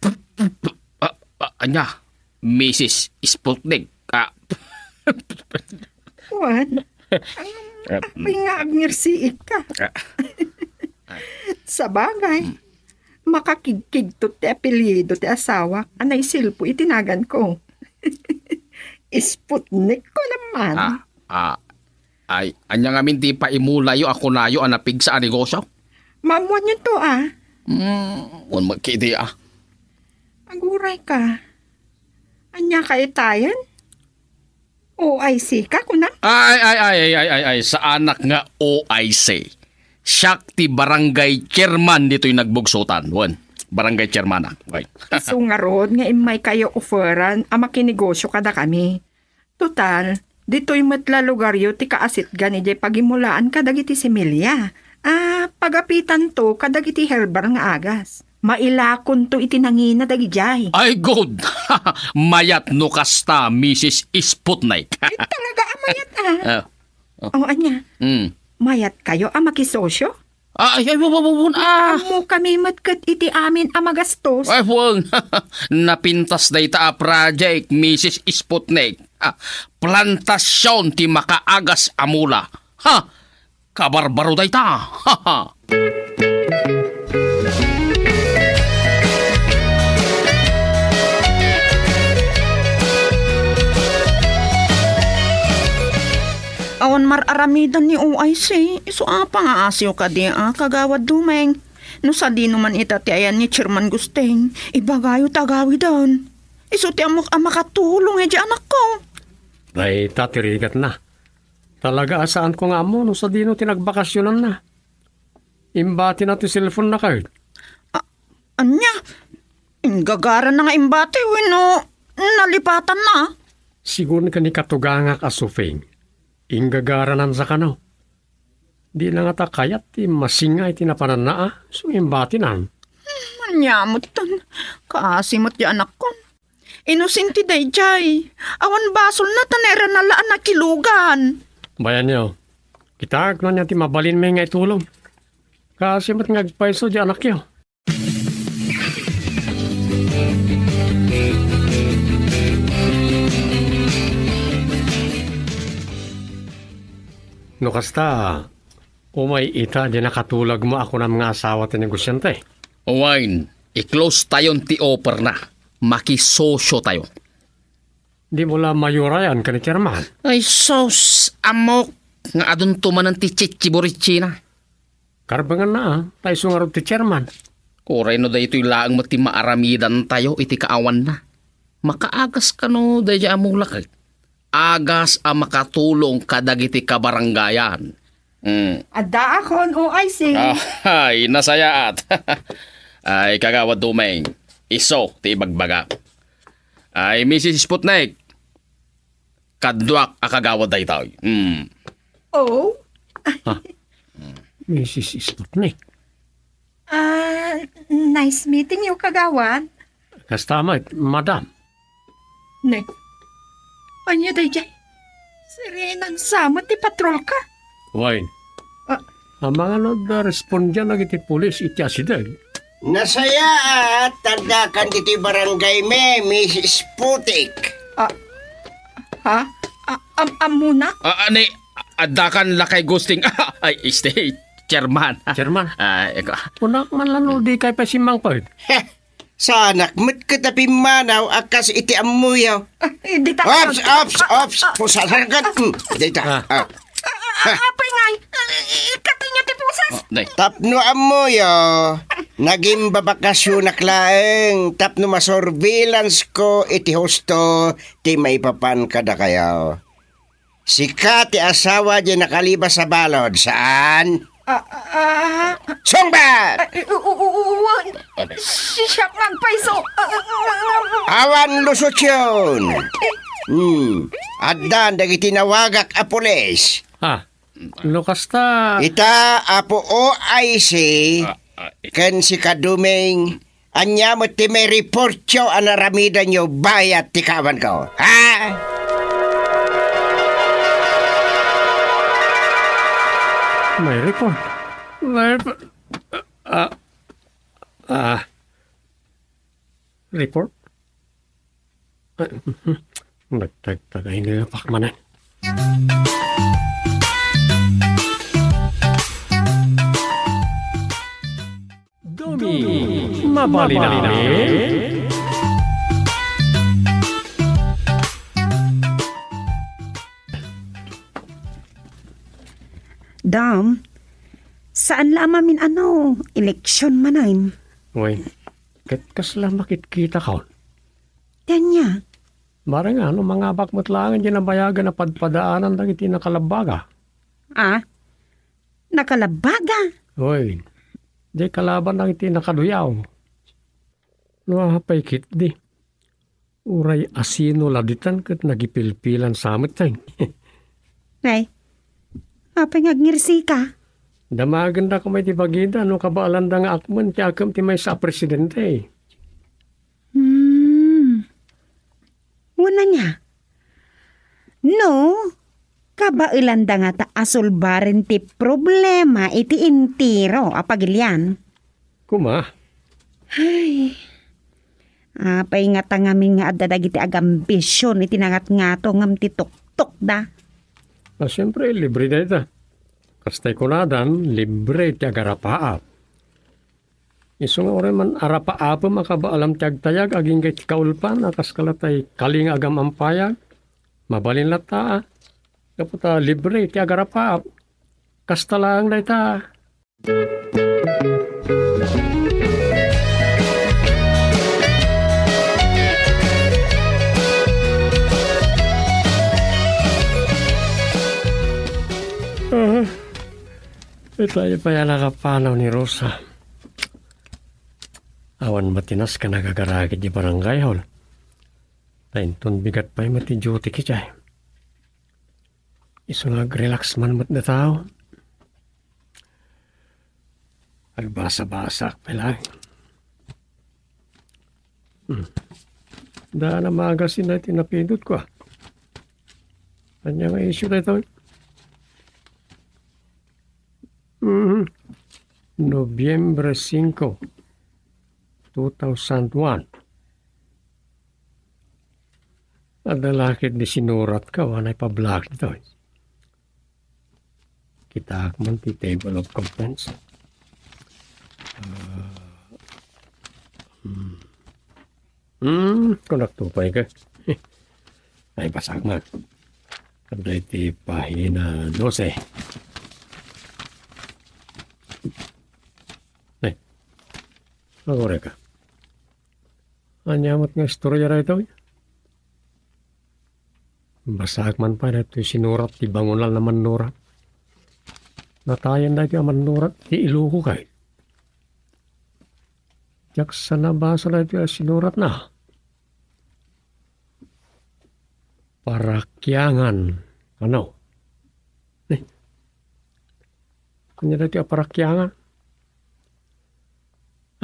Ah, ah, ania? Misis Sputnik. Ah. Wen, apay nga agngirsiik ka? Ah. Sabagay, Hmm. makakigkigtot ti apelyido ti asawak a naisilpo iti naganko. Sputnik ko naman. Ah, ah, ay, ania ngamin ti paimulayo a kunayo a napigsa a negosyo? Maammuanyo to, ah. Hmm, wen met ketdi, ah. Aguray ka. Ania ka itayan? O I C ka, kuna? Ay, ay, ay, ay, ay, ay, ay, saanak nga O I C. Siak ti barangay chairman ditoy Nagbugsotan. Wen, barangay chairman, ah. Wen. Isu ngarud nga immay kayo offeran a makinegosyo kadakami. Total, ditoy met la lugaryo ti kaasitgan idiay pagimulaan kadagiti similya. Ah, pagapitanto kadagiti herbal nga agas. Mailakonto iti nangina dagidiay. Ay, good! Mayat no kasta, Misis Sputnik. Ay, talaga a mayat, ah. Ah, oh. O, ania? Mm. Mayat kayo a makisosyo? Ah, ay, ay, wa, wa, wa, wa, ah. Ammo kami met ket iti amin a magastos. Ay, wen. Napintas dayta a project, Misis Sputnik. Ah, plantasyon ti makaagas a mula. Ha? Kabarbaro dayta. Awan mar-aramiden ni O I C, isu a pangaasiw kadi a, Kagawad Dumeng. No sadino man ita ti ayan ni Chairman Gusting, ibagayo ta agawiden. Isu ti ammok a makatulong idiay anakko. Dayta ti rigatna. Talaga a saanko nga ammo no sadino ti nagbakasyonanna. Imbatina ti cellphone-na kayat. A-, ania? Inggagaranna nga imbati wenno nalipatanna? Sigun ken ni katugangak a Suping, inggagaranansa kano. Dina ngata kayat ti masinga iti napananna a, so imbatinan. Hmm, ania metten? Kaasi met ti anakkon. Inosente daydiay. Awan basolna ta nairana la a nakilugan. Bayanyo, kitaek no ania ti mabalinmi nga itulong. Kaasi met nga agpayso di anakyo. No kasta, umay ita di nakatulagmo a kunam nga asawa ti negosiante. Wen, i-close tayon ti offer na. Makisosyo tayo. Dimo la mayurayan ken ni Chairman. Ay, sus, ammok nga adunto manen ti chichiburichina. Karbenganna, a, ta isu ngarud ti Chairman. Uray no daytoy laeng met ti maaramidantayo iti kaawanna. Makaagas kano daydiay a mulak, eh. Agas a makatulong kadagiti kabarangayan. Mm. Addaakon, O I C. Ah, ay, nasayaat. Ay, Kagawad Dumeng, isu ti ibagbaga. Ay, Missus Sputnik, kaduak a kagawad daytoy. Mm. Oh? Ah, Missus Sputnik. Ah, nice meeting you, Kagawad. Kasta met, Madam. Ne. Ania daydiay? Sirenan sa met ti patrolka? Wen. Ah. Amangan no adda respondian dagiti pulis iti asideg. Nasayaat, addakan ditoy barangaymi, Miss Sputik. Ah, ha? Ah, am-, ammona? Ah, ani, addakan lakay Gusting. Ay, este, chairman. Chairman. Ay, eko. Kunak man lan no dikay pay simmangpet. Heh, saanak met ket a pimmanaw a kas iti ammoyo. Ah, eh, dita. Ops, ops, ops. Pusaragan. Hmm, dita. Ah. Ah. Ah, ah, ah, apay ngay, eh, eh, katinyo ti pusas. Oh, day. Tapno ammoyo, nagimbabakasionak laeng tapno masurveillance ko iti husto ti maipapan kadakayo. Sika ti asawa diay nakalibas a balud, saan? Ah, ah, ah. Sungbat! Ah, u-, u-, u-, uwan. Siak nga agpayso. Ah, ah, ah, ah. Awan lusotion. Hmm. Addan dagiti nawagak a pulis. Ah, no kasta. Ita, Apo O I C, ah, ah, ken si Kaduming, ania met ti maireportyo a naramidanyo bayat ti kaawanko? Ha? Maireport. Maireport. Ah, ah. Report? Ah, nagtagtagay nga pakmanan. Dumi, mabalin amin? Dam, saan la a mamin-ano, eleksyon manen. Uy, ket kasla makitkitakon? Ania? Bareng no mangabak met laeng diay nabayagan a padpadaanan dagiti nakalabbaga. Ah? Nakalabbaga? Uy, diay kalaban dagiti nakaduyaw. No apay ketdi, uray asino la ditan ket nagipilpilan sa met, tay. Nay, apay nga agngirsi ka? Damagenda koma iti bagida no kabaelanda nga akmen ti akem ti maysa a presidente. Hmm. Wen ania? No, kabaelanda ngata a sulbaren ti problema iti entero a pagilian. Kuma? Ay. Apay ngata ngamin nga adda dagiti agambision iti nangatngato ngem ti tuktukda? Ah, siempre, libre dayta. Kastay kunadan, libre ti agarapaap. Isu nga uray man arapaapem a kabaelam ti agtayag agingga iti kaulpan a kas kalatay kali nga agam-ampayag, mabalin latta a. Gapu ta libre ti agarapaap. Kasta laeng dayta. Aha. Ita pay a nakapanaw ni Rosa. Awan matinas ka nagagaragid di barangay hall. Ta inton bigat pay met ti duty ketdi. Isu nga ag-relax man met da tao. Agbasa-basak pay lang. Hmm. Daan a magasin na iti napindot ko, ah. Ania nga issue daytoy? Mhm. Nobyembre singko, two thousand one. Adda la ketdi sinuratka, awan a ipablaak ditoy. Kitaak man ti table of contents. Ah, hmm. Hmm, kunak to pay ka. Ay, basaak man. Adda iti pahina dose. Ay, agurayka. Ania met nga istorya daytoy? Basaak man pay daytoy sinurat ti bangonal a mannurat. Natayen daytoy a mannurat ti Iloko kay. Diak sa nabasa daytoy a sinuratna. Parakiangan. Ano? Eh. Ania daytoy a parakiangan?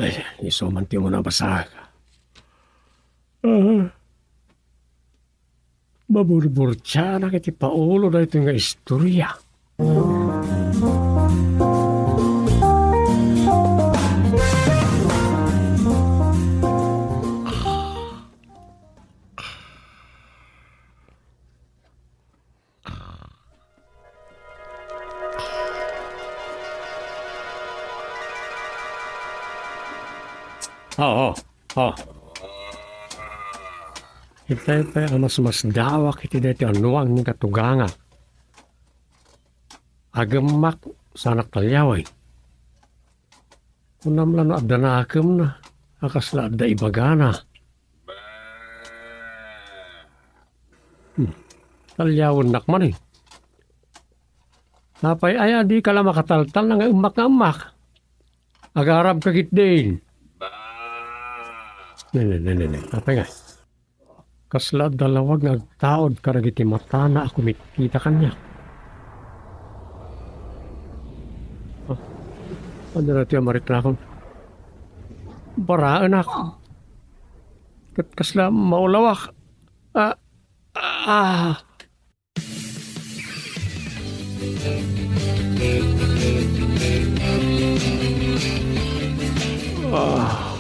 Ay, isu man ti umuna a basaak. Ah. Maburburtianak iti paulo daytoy nga istorya. Oo, oo. Itay pay a masmasdaaw iti daytoy a nuang ni katugangak. Agemmak, saanak talliawen. Kunam la no adda nakemna, a kasla adda ibagana. Hmm. Talliawennak manen. Apay aya, dika la makataltalna nga emmak nga emmak. Agarabka ketdin. Ne, ne, ne, ne, ne. Apay nga? Kasla adda lawag nga agtaud kadagiti matana a kumitkita kaniak. Ah, ania daytoy a mariknakon? Baraenak. Ket kasla maulawak. Ah, ah. Ah.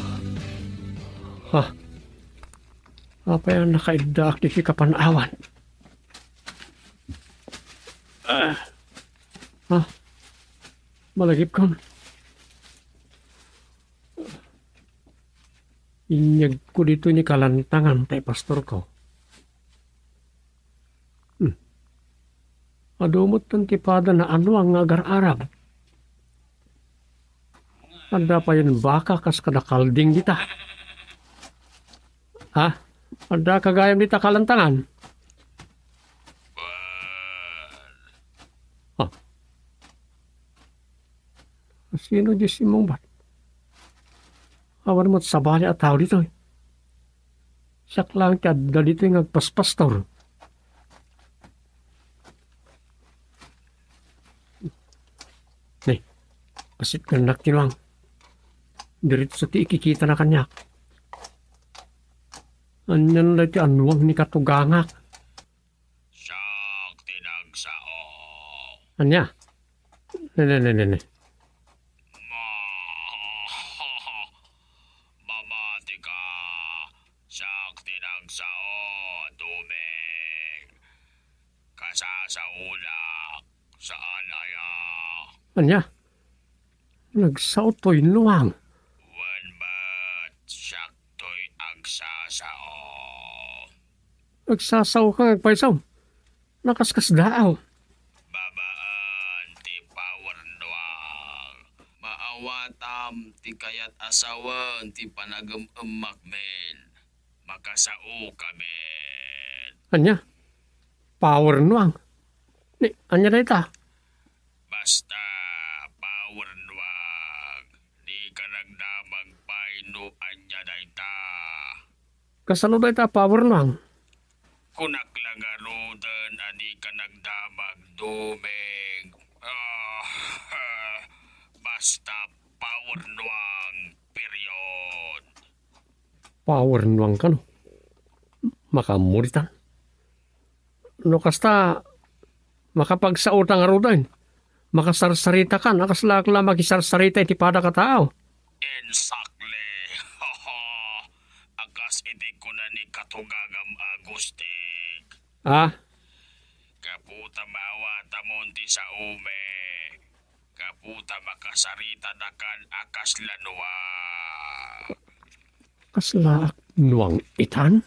Ha? Apay a nakaiddaak ditoy kapan-awan? Ah. Ha? Malagipkon. Inyegko ditoy ni kalantangan tay pastorko. Hmm. Adu metten ti padana a nuang nga agar-arab. Adda payen baka kas kada kalding dita. Ha? Addaka gayam dita kalantangan? Ha? Sino diay simmungbat? Awan met sabali a tao ditoy. Siak laeng ti adda ditoy nga agpaspastor. Ne, kasitgannak ti nuang. Diretso ti ikikitana kaniak. Anian daytoy a nuang ni katugangak? Siak ti nagsao. Ania? Ne, ne, ne, ne, ne. Ma-, mamatika. Siak ti nagsao, Doming. Kasasaonak, saan aya? Ania? Nagsao toy nuang? Wen met, siak toy agsasao. Agsasaoka nga agpayso? Nakaskasdaaw. Babaen ti power nuang. Maawatam ti kayat a sawen ti panagem-emmakmin. Makasaokamin. Ania? Power nuang? Ni, ania dayta? Basta, power nuang. Dika nagdamag pay no ania dayta. Kasano dayta a power nuang? Kunak la ngaruden a dika nagdamag, Doming. Ah, basta power nuang, period. Power nuang kano? Makaammo ditan. No kasta, makapagsaota ngaruden. Makasarsaritakan a kaslaak la makisarsarita iti padaka a tao. Exactly. A kas iti kuna ni katugagam a Gustik. Ah? Gapu ta maawatamon ti saomi. Gapu ta makasaritadakan a kasla nuang. Kasla nuang itan?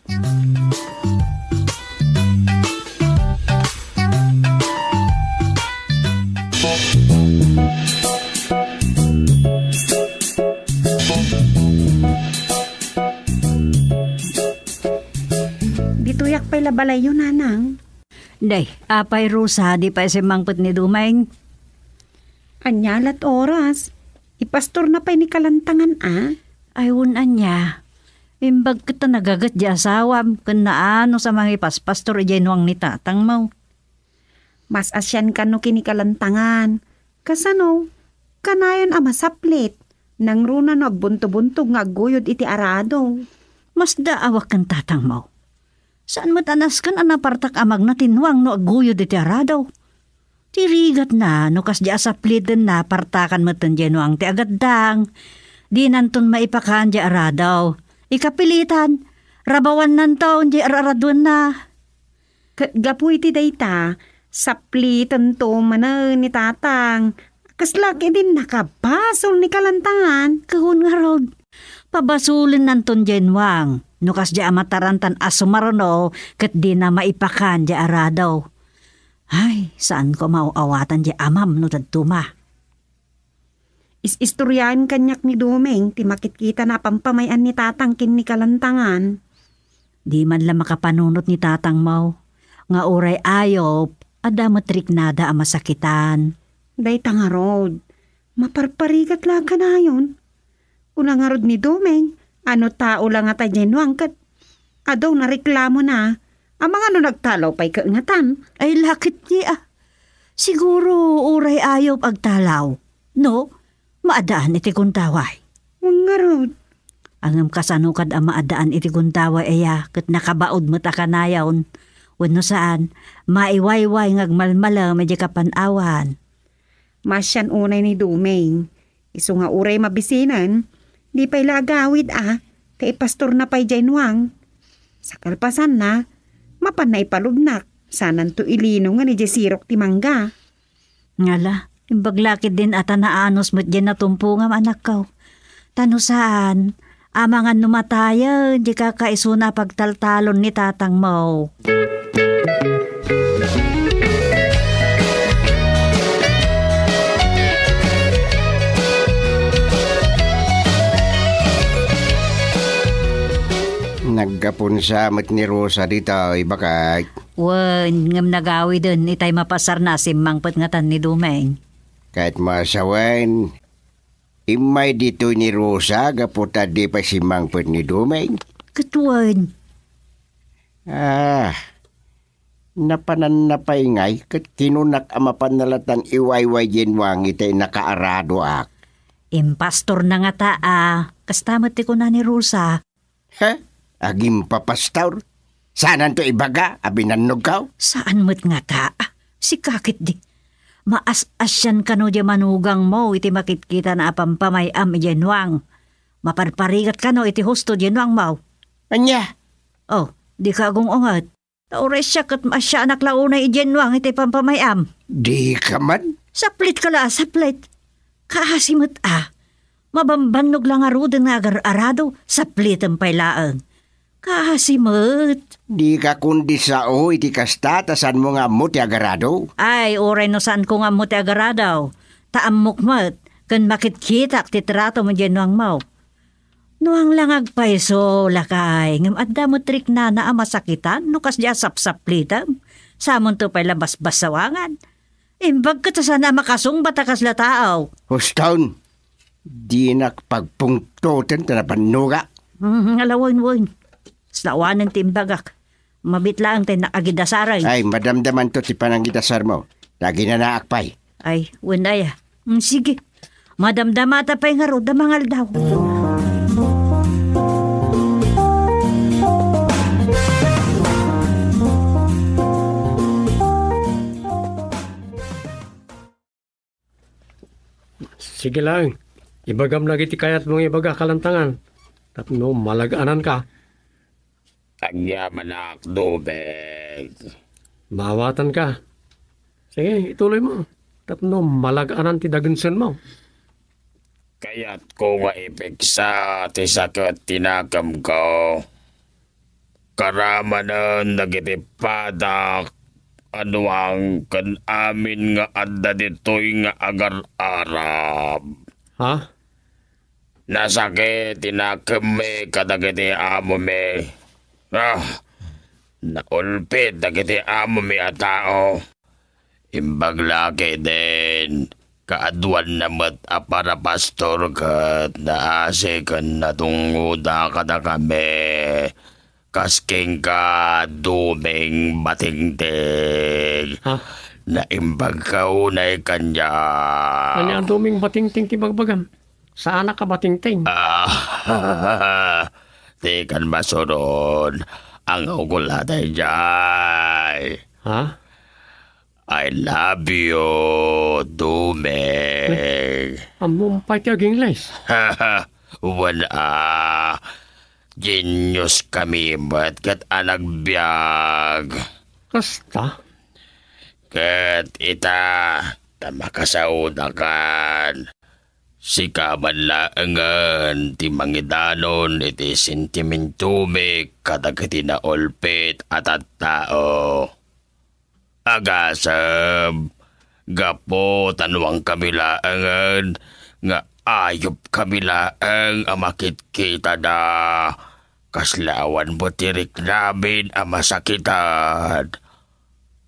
Ditoyak pay la balayyo, nanang. Day, apay, Rosa, di pay simmangpet ni Dumeng? Ania lat oras? Ipastorna pay ni Kalantangan, a? Ay, wen ania. Imbag ket ta nagaget di asawam, ken naano sa mangipaspastor idiay nuang ni tatangmo. Mas-asian kano ken ni Kalantangan. Kasano? Kanayon a masaplit. Nangruna no agbuntobuntog nga agguyod iti arado. Mas daawak ken tatangmo. Saan met a nasken a napartak a magna ti nuang no agguyod iti arado. Ti rigatna no kasdi a saplitenna, partakan metten diay nuang ti agaddang. Dinanton maipakan diay arado. Ikapilitan, rabawannanton diay ar-araduenna. Ket gapu iti dayta, saplitento manen ni tatang. Kasla ket idi nakabasol ni Kalantangan. Ket wen ngarud, pabasolennanton diay nuang. No kasdi a matarantan a sumaruno, ket dina maipakan diay arado. Ay, saan ko maaw-awatan diay amam no dadduma. Is-istoriaen kaniak ni Dumeng ti makitkitana a pampamay-am ni tatang ken ni Kalantangan. Di man la makapanunot ni tatangmo, nga uray ayup, adda met riknada a masakitan. Dayta ngarud, maparparigat la kanayon. Kuna ngarud ni Dumeng, a no tao la ngata diay nuang ket adu nareklamona, amangan no nagtalaw pay ket ngatan. Ay, lakit di, a. Siguro, uray ayup agtalaw. No? Maadaan iti gundaway. Wen ngarud. Ngem kasano kad a maadaan iti gundaway aya ket nakabaud met a kanayon? Wenno saan, maiwayway nga agmalmalem idiay kapan-awan. Maasian unay ni Dumeng. Isu nga uray mabisinen, di pay la agawid a, ta ipastorna pay diay nuang. Sa kalpasanna, mapanna ipalubnak, sananto ilinongen idiay sirok ti mangga. Ngala, imbag la ketdin a ta naanus met diay natumpongam, anakko. Ta no saan, amangan no matayen diay kakaisuna a pagtaltalon ni tatangmo. Naggapunsa met ni Rosa ditoy, baket. Wen, ngem nagawiden itay mapasarna a simmangpet ngatan ni Dumeng. Ket masawen, immay ditoy ni Rosa gapu ta di pay simmangpet ni Dumeng. Ket wen. Ah, napananna pay ngay ket kinunak a mapanna latan iwayway diay nuang itay nakaaradoak. Impastorna ngata a, kasta met ti kuna ni Rosa. He? Agimpapastor? Saananto ibaga a binannogko? Saan met ngata. Sika ketdi. Maas-asian kano diay manugangmo iti makitkitana a pampamay-am idiay nuang. Maparparigat kano iti husto diay nuangmo. Ania? Oh, dika agung-unget. Ta uray siak ket maasianak la unay idiay nuang iti pampamay-am. Dika man? Saplitka la a saplit. Kaasi met a. Mabambannog la ngaruden nga agar-arado, sapliten pay laeng. Kaasi met. Dika kundi sao iti kasta ta saanmo nga ammo ti agarado? Ay, uray no saanko nga ammo ti agarado, ta ammok met, ken makitkitak ti tratom idiay nuangmo. Nuang la nga agpayso, lakay, ngem adda met riknana a masakitan no kasdi a sapsaplitem. Samonto pay la basbasawangan. Imbag ket saan a makasungbat a kasla tao. Huston, dinak pagpungtoten ta napannogak. Hmm, ala wen, wen. Kasla awanen ti imbagak. Mabit laeng ti nakagidasaray. Ay, madamdamanto ti panangidasarmo. Naginanaak pay. Ay, wen aya. Mm, sige. Madamdamata pay ngarud a mangaldaw. Sige laeng, ibagam dagiti kayatmo nga ibaga, Kalantangan, tapno malag-ananka. Agyamanak, Dumeng. Maawatanka. Sige, ituloymo, tapno malag-anan ti dagensenmo. Kayatko nga ipigsa ti saket ti nakemko. Karamanen dagiti padak a nuang ken amin nga adda ditoy nga agar-arab. Ha? Nasakit ti nakemmi kadagiti amomi. Ah, naulpit dagiti amomi a tao. Imbag la ketdin, kaaduanna met a parapastor ket naasi ken natungngoda kadakami. Kas kenka, Dumeng Batingting. Ha? Naimbagka unay kaniak. Ania a Dumeng Batingting ti bagbagam? Saanak a Batingting. Ah, dikan masuron. Angawko la daydiay. Ha? I love you, Dumeng. Ammom pay ti agingles? Wen a, genius kami met ket a nagbiag. Kasta? Ket ita, ta makasaodakan. Sika man laengen ti mangidanon iti sentimentomi kadagiti naulpit a tattao. Agasem, gapu ta nuangkami laengen nga ayupkami laeng a makitkitada, kasla awan met ti riknamin a masakitan.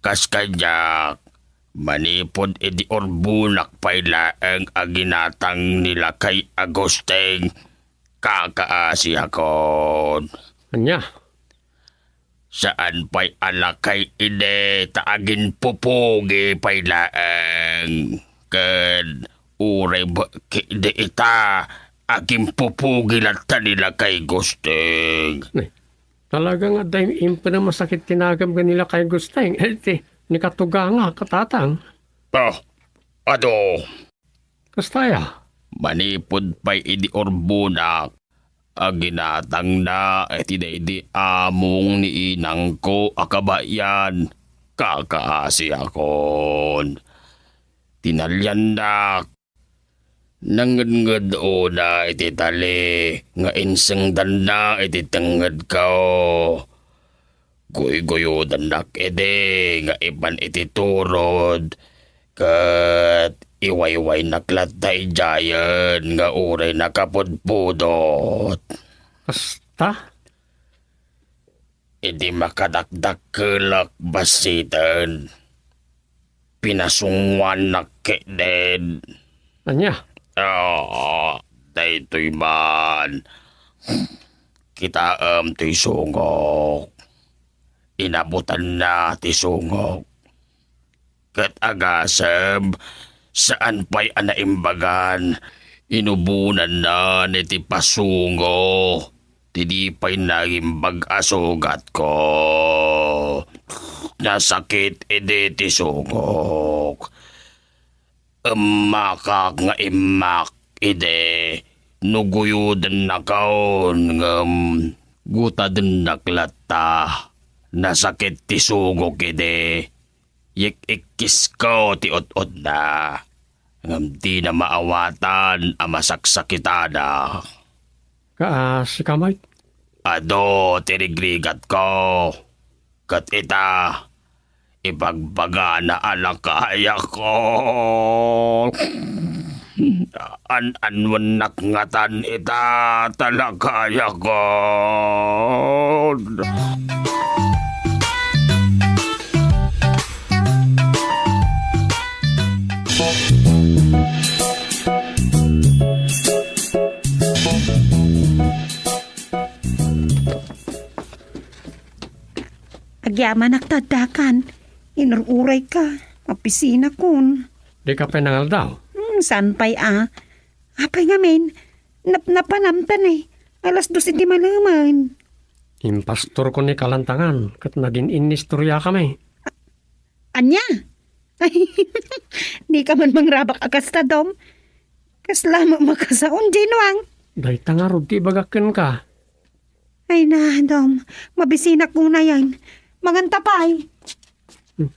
Kas kaniak, manipud idi urbonak pay laeng a ginatang ni Lakay Agusting, kakaasiakon. Ania? Saan pay a lakay idi ta aginpupugi pay laeng. Ken uray ketdi ita, aginpupugi latta ni Lakay Gusting. Ni, talaga nga adda impen a masakit ti nagem ken ni Lakay Gusting. Eh, ti, ni katuganga, katatang. Ah, adu. Kasta aya? Manipud pay idi urbonak, a ginatangna iti daydi among ni inangko a kabayan, kakaasiakon. Tinaliannak. Nangngednged-ona iti tali nga insengdanna iti tengngedko. Guyguyodannak idi nga ipan iti turod, ket iwaywaynak latta idiayen nga uray nakapudpudot. Kasta? Idi makadakdakkelek bassiten, pinasungoannak ketdin. Ania? Ah, daytoy man. Kitaem toy sungok. Inabutanna ti sungok. Ket agasem, saan pay a naimbagan, inubonanna iti pasungo ti di pay naimbag a sugatko. Nasakit idi ti sungok. Emmakak nga immak idi no guyodennakon ngem gutadennak latta. Nasakit ti sungok idi. Yik-ikkisko ti ut-utna, ngem dina maawatan a masaksakitana. Kaasika met? Adu ti rigrigatko, ket ita, ibagbagana a lakayakon. An-annuennak ngatan ita ta lakayakon. Agyamanak ta addakan. Inur-urayka. Mapisinakon. Dika pay nangaldaw? Hmm, saan pay a? Apay ngamin, napnapanam ta ne. Alas dos iti malemen. Impastorko ni Kalantangan ket nagin-innistoriakami. Ania? Ay, dika man mangrabak a kasta, Dom. Kasla met makasaon, Ginwang. Dayta ngarud ti ibagak kenka. Ay na, Dom. Mabisinak unayen. Manganta pay. Hmm.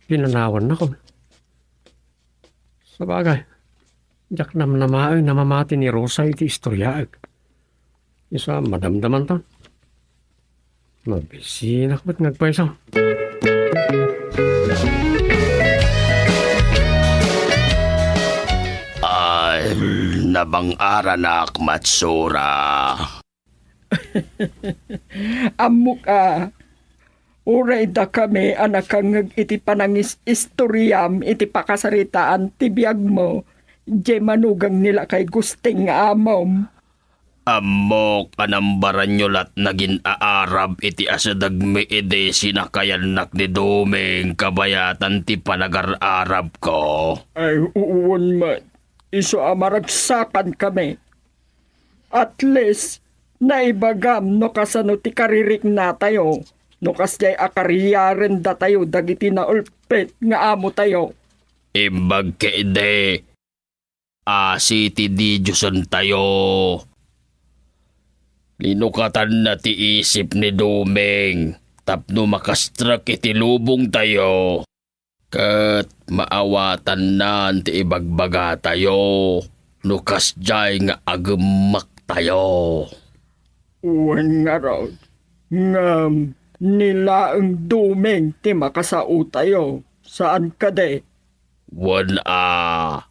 Pinanawan na ko. Sabagay, diak namnamaen a mamati ni Rosa iti istoriaek. Isu a madamdamanton. Mabisinak met nga agpayso. Ay, nabang-aranak, Matsura. Ammok a, uray dakami a nakangngeg iti panangis-istoriam iti pakasaritaan ti biagmo, diay manugang ni lakay Gusting nga amom. Ammok a nambaranyo lat nagin-aarab iti asidegmi idi sinakayannak ni Doming kabayatan ti panagar-arabko. Ay, uwan met. Isu a maragsakan kami. At least, naibagam no kasano ti kaririknatayo, no kasdiay a kariyaren datayo dagiti naulpit nga amotayo. Imbag ketdi, asi ti didiosen tayo. Linukatanna ti isip ni Doming tapno makastrek iti lubongtayo. Ket maawatannan ti ibagbagatayo no kasdiay nga agummaktayo. Wen ngarud, ngem ni laeng Doming ti makasaotayo, saan kadi? Wen a,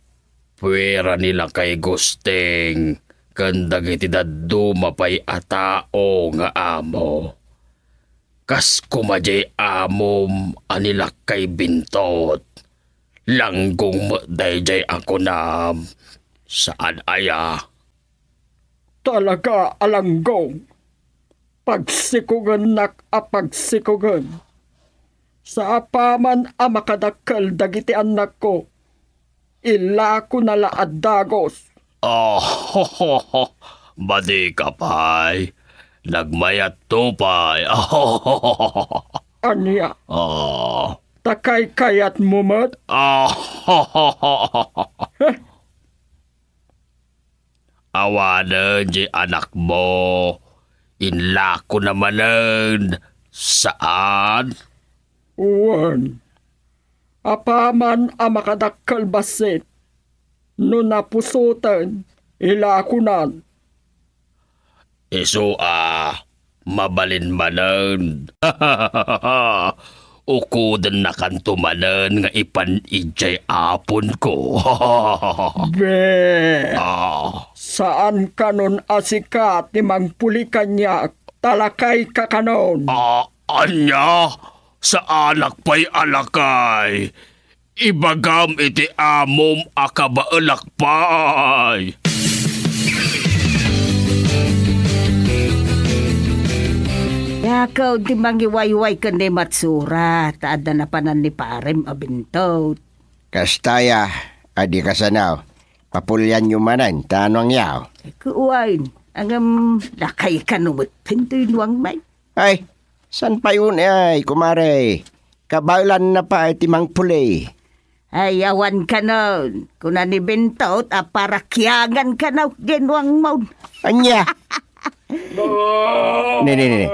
puera ni lakay Gusting ken dagiti dadduma pay a tao nga amo. Kas koma diay amom a ni lakay Bintot, langgong met daydiay a kunam, saan aya? Talaga a langgong, pagsikugennak a pagsikugen. Sa apaman a makadakkel dagiti annakko, ilakona la a dagus. Ah, badika pay. Nagmayatto pay. Ania? Ah. Ta kaykayatmo met? Ah. Awanen diay anakmo, inlakona manen, saan? Wen, apaman a makadakkel bassit, no napusoten, ilakonan. Isu a, mabalin manen. Ukudennakanto manen nga ipan idiay aponko. Be! Ah. Saan kanon a sika ti mangpuli kaniak, ta lakayka kanon. Ah, ania? Saanak pay a lakay. Ibagam iti amom a kabaelak pay. Dakaw ti mangiwayway ken ni Matsura, ta adda napanan ni parem a Bintot. Kasta aya, a di kasano, papulianyo manen, ta nuangyo. Kuwan, ngem lakay kano met, toy nuang met. Ay, saan pay unay, kumare? Kabaelanna pay ti mangpuli. Ay, awan kanon. Kuna ni Bintot a parakiangan kano, diay nuangmo. Ania? Ne, ne, ne, ne.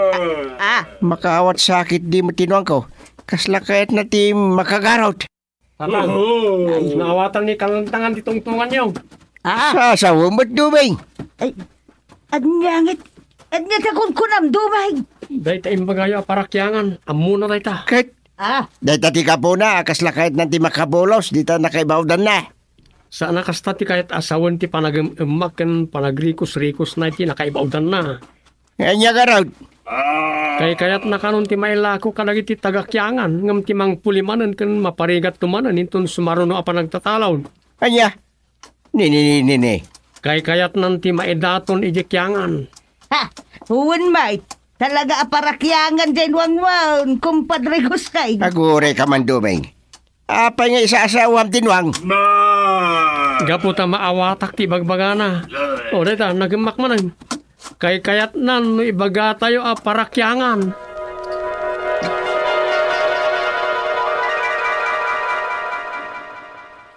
Ah. Makaawat sakit di met ti nuangko. Kasla kayatna ti makagarot. Tatang, naawatan ni kalantangan ti tungtunganyo. Ah. Sasawen met, Doming. Ay, ania ngit, ania ta kunkunam, Doming? Dayta imbagayo a parakiangan, ammona dayta. Ket Ah. Dayta ti gapuna a kasla kayatna ti makabulos, dita nakaibaudanna. Saan a kasta ti kayat a sawen ti panagem-emmak ken panagrikos-rikosna iti nakaibaudanna. Ania garud? Kaykayatna kanon ti mailako kadagiti taga-Kiangan, ngem ti mangpuli manen ken maparigatto manen inton sumaruno a panagtatalaw. Ania? Ni, ni, ni, ni, ni. Kaykayatnan ti maidaton idiay Kiangan. Ha! Wen met, talaga a parakiangan diay nuangmon, kumpadre Gusting. Aguray ka man, Doming. Apay nga isasawam ti nuang? Gapu ta maawatak ti ibagbagana. O, dayta, nagemmak manen. Kaykayatnan no ibagatayo a parakiangan.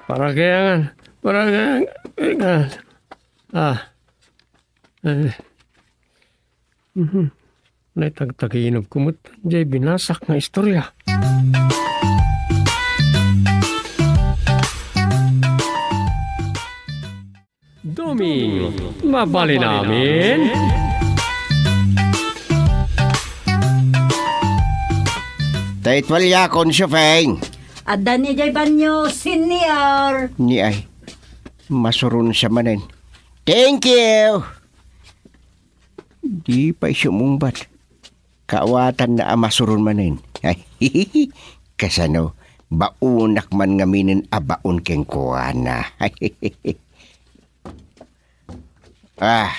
Parakiangan. Para nga, eh, nga, ah, eh, mhm. Naitagtaginop ko met jay binasak nga istorya. Doming, mabalin amin? Tay tualiakon, Shofeng. Adda ni jay banyo, Senior. Ni ay, masuron sa manen. Thank you. Di pay sumungbat. Kaawatanna a masuron manen. Kasano, baonak man ngaminen a baon kenkuana. Ah,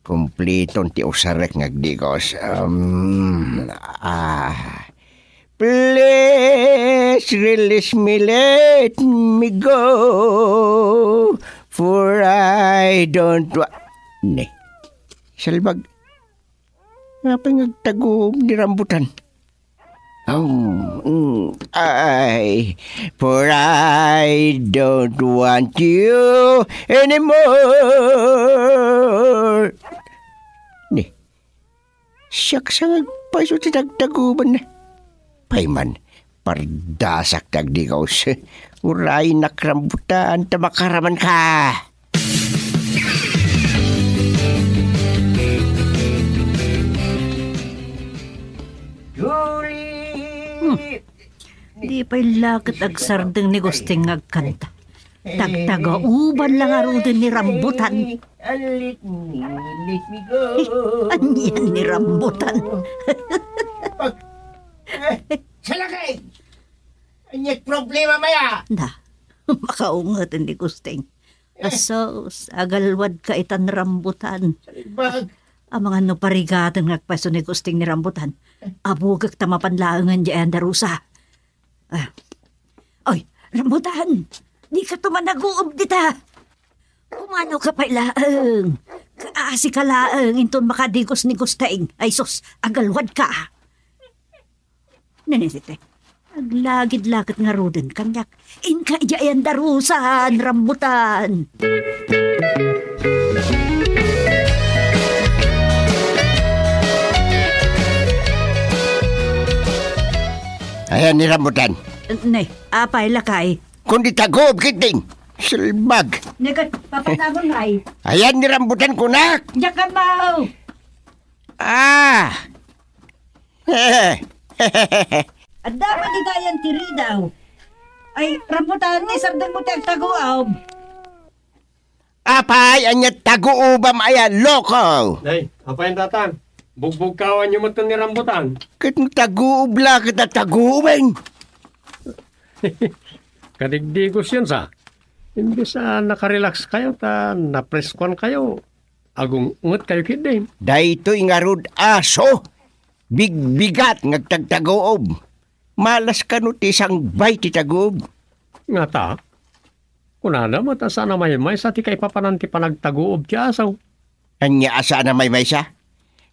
kumpliton ti usarek nga agdigos. Um, ah, please release me, let me go, for I don't wa-, ne. Salbag, apay nga agtaguob ni Rambutan? Um, mm, ay, for I don't want you anymore. Ni, siak sa nga agpayso ti tagtagubanna. Payman, pardasak ti agdigaws. Uraynak, Rambutan, ta makaramanka. Julie! Hmm. Di pay la ket agsardeng ni Gusting nga agkanta. Tagtagauban la ngaruden ni Rambutan. Let me, let me go. Anian ni Rambutan? Salakay! Ania't problema, maya? Na, makaungeten ni Gusting. Asus, agalwadka itan, Rambutan. Salibag. Amangan no parigaten nga agpayso ni Gusting ni Rambutan. Abugek ta mapan laengen diay ayan darusa. Ah. Oy, Rambutan! Dika to managuob dita! Kumanoka pay laeng! Kaasika laeng inton makadigos ni Gusting. Ay sus, agalwadka! Nene, sete. Aglagid la ket ngaruden kaniak. Inka idiay ayan darusan, Rambutan. Ayan ni Rambutan. Ne, apay, lakay? Kundi taguob ketdin. Salbag. Ne, ket papanamon, ay. Ayan ni Rambutan kunak. Diak ammo. Ah! Adda man dita ayan ti ridaw. Ay, Rambutan, ni sardengmo ti agtaguob. Apay, ania taguobam aya, loko? Nay, apay, tatang? Bugbugkawanyo met ni Rambutan. Ket no taguob la, ket taguoben. Kadigdigos yan, sa. Imbes a nakarelax kayo, ta napreskuan kayo. Agung-unget kayo ketdin. Daytoy ngarud aso, bigbigat nga agtagtaguob. Malas kano ti sangbay ti taguob. Ngata, kunana met a saan a maymaysa ti kaipapanan ti panagtaguob ti aso. Ania a saan a maymaysa?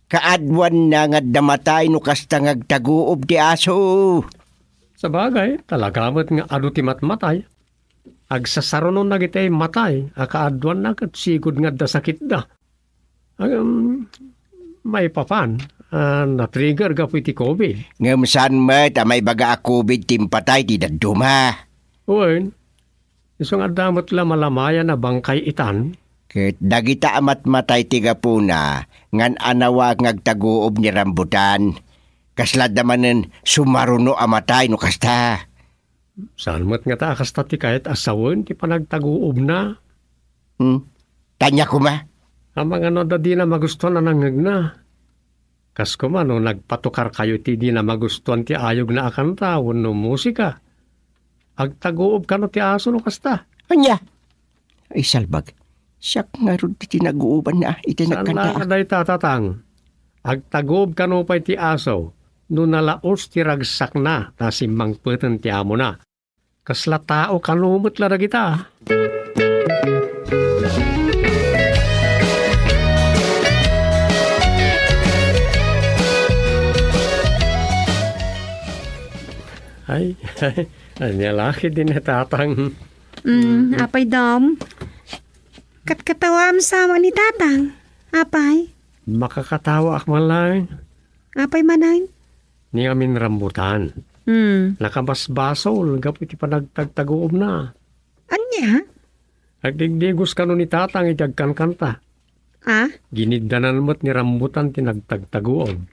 Kaaduanna nga adda matay no kasta nga agtaguob ti aso. Sabagay, talaga met nga adu ti matmatay. Agsasaruno dagiti matay a kaaduanna ket sigud nga adda sakitda. Agam, maipapan a na-trigger gapu iti covid. Ngem saan met a maibaga a covid ti impatay ti dadduma? Wen, isu nga adda met la malamayan a bangkay itan. Ket dagita a matmatay ti gapuna, ngan anawa nga agtaguob ni Rambutan. Kasla adda manen sumaruno a matay no kasta. Saan met ngata a kasta ti kayat a sawen ti panagtaguobna? Hmm? Ania koma? Amangan no adda dina magustuan a nangngegna. Kas koma no nagpatukarkayo iti dina magustuan ti ayogna a kanta wenno musika. Agtaguob kano ti aso no kasta? Ania? Ay, salbag. Siak ngarud ti tinaguobanna iti nagkanta. Saan la nga dayta, tatang? Agtaguob kano pay ti aso no nalaos ti ragsakna ta simmangpeten ti amona. Kasla tao kano met la dagita? Ay, ay, ania la ketdin ni tatang? Mm, apay, Dom? Katkatawaam sa ni Tatang. Apay? Makakatawaak man laeng. Apay manen? Ni amin rambutan. Hmm. Nakabasbasol gapu iti panagtagtaguomna. Ania? Agdigdigos kano ni Tatang iti agkankanta. Ah? Giniddanan met ni rambutan ti nagtagtaguom.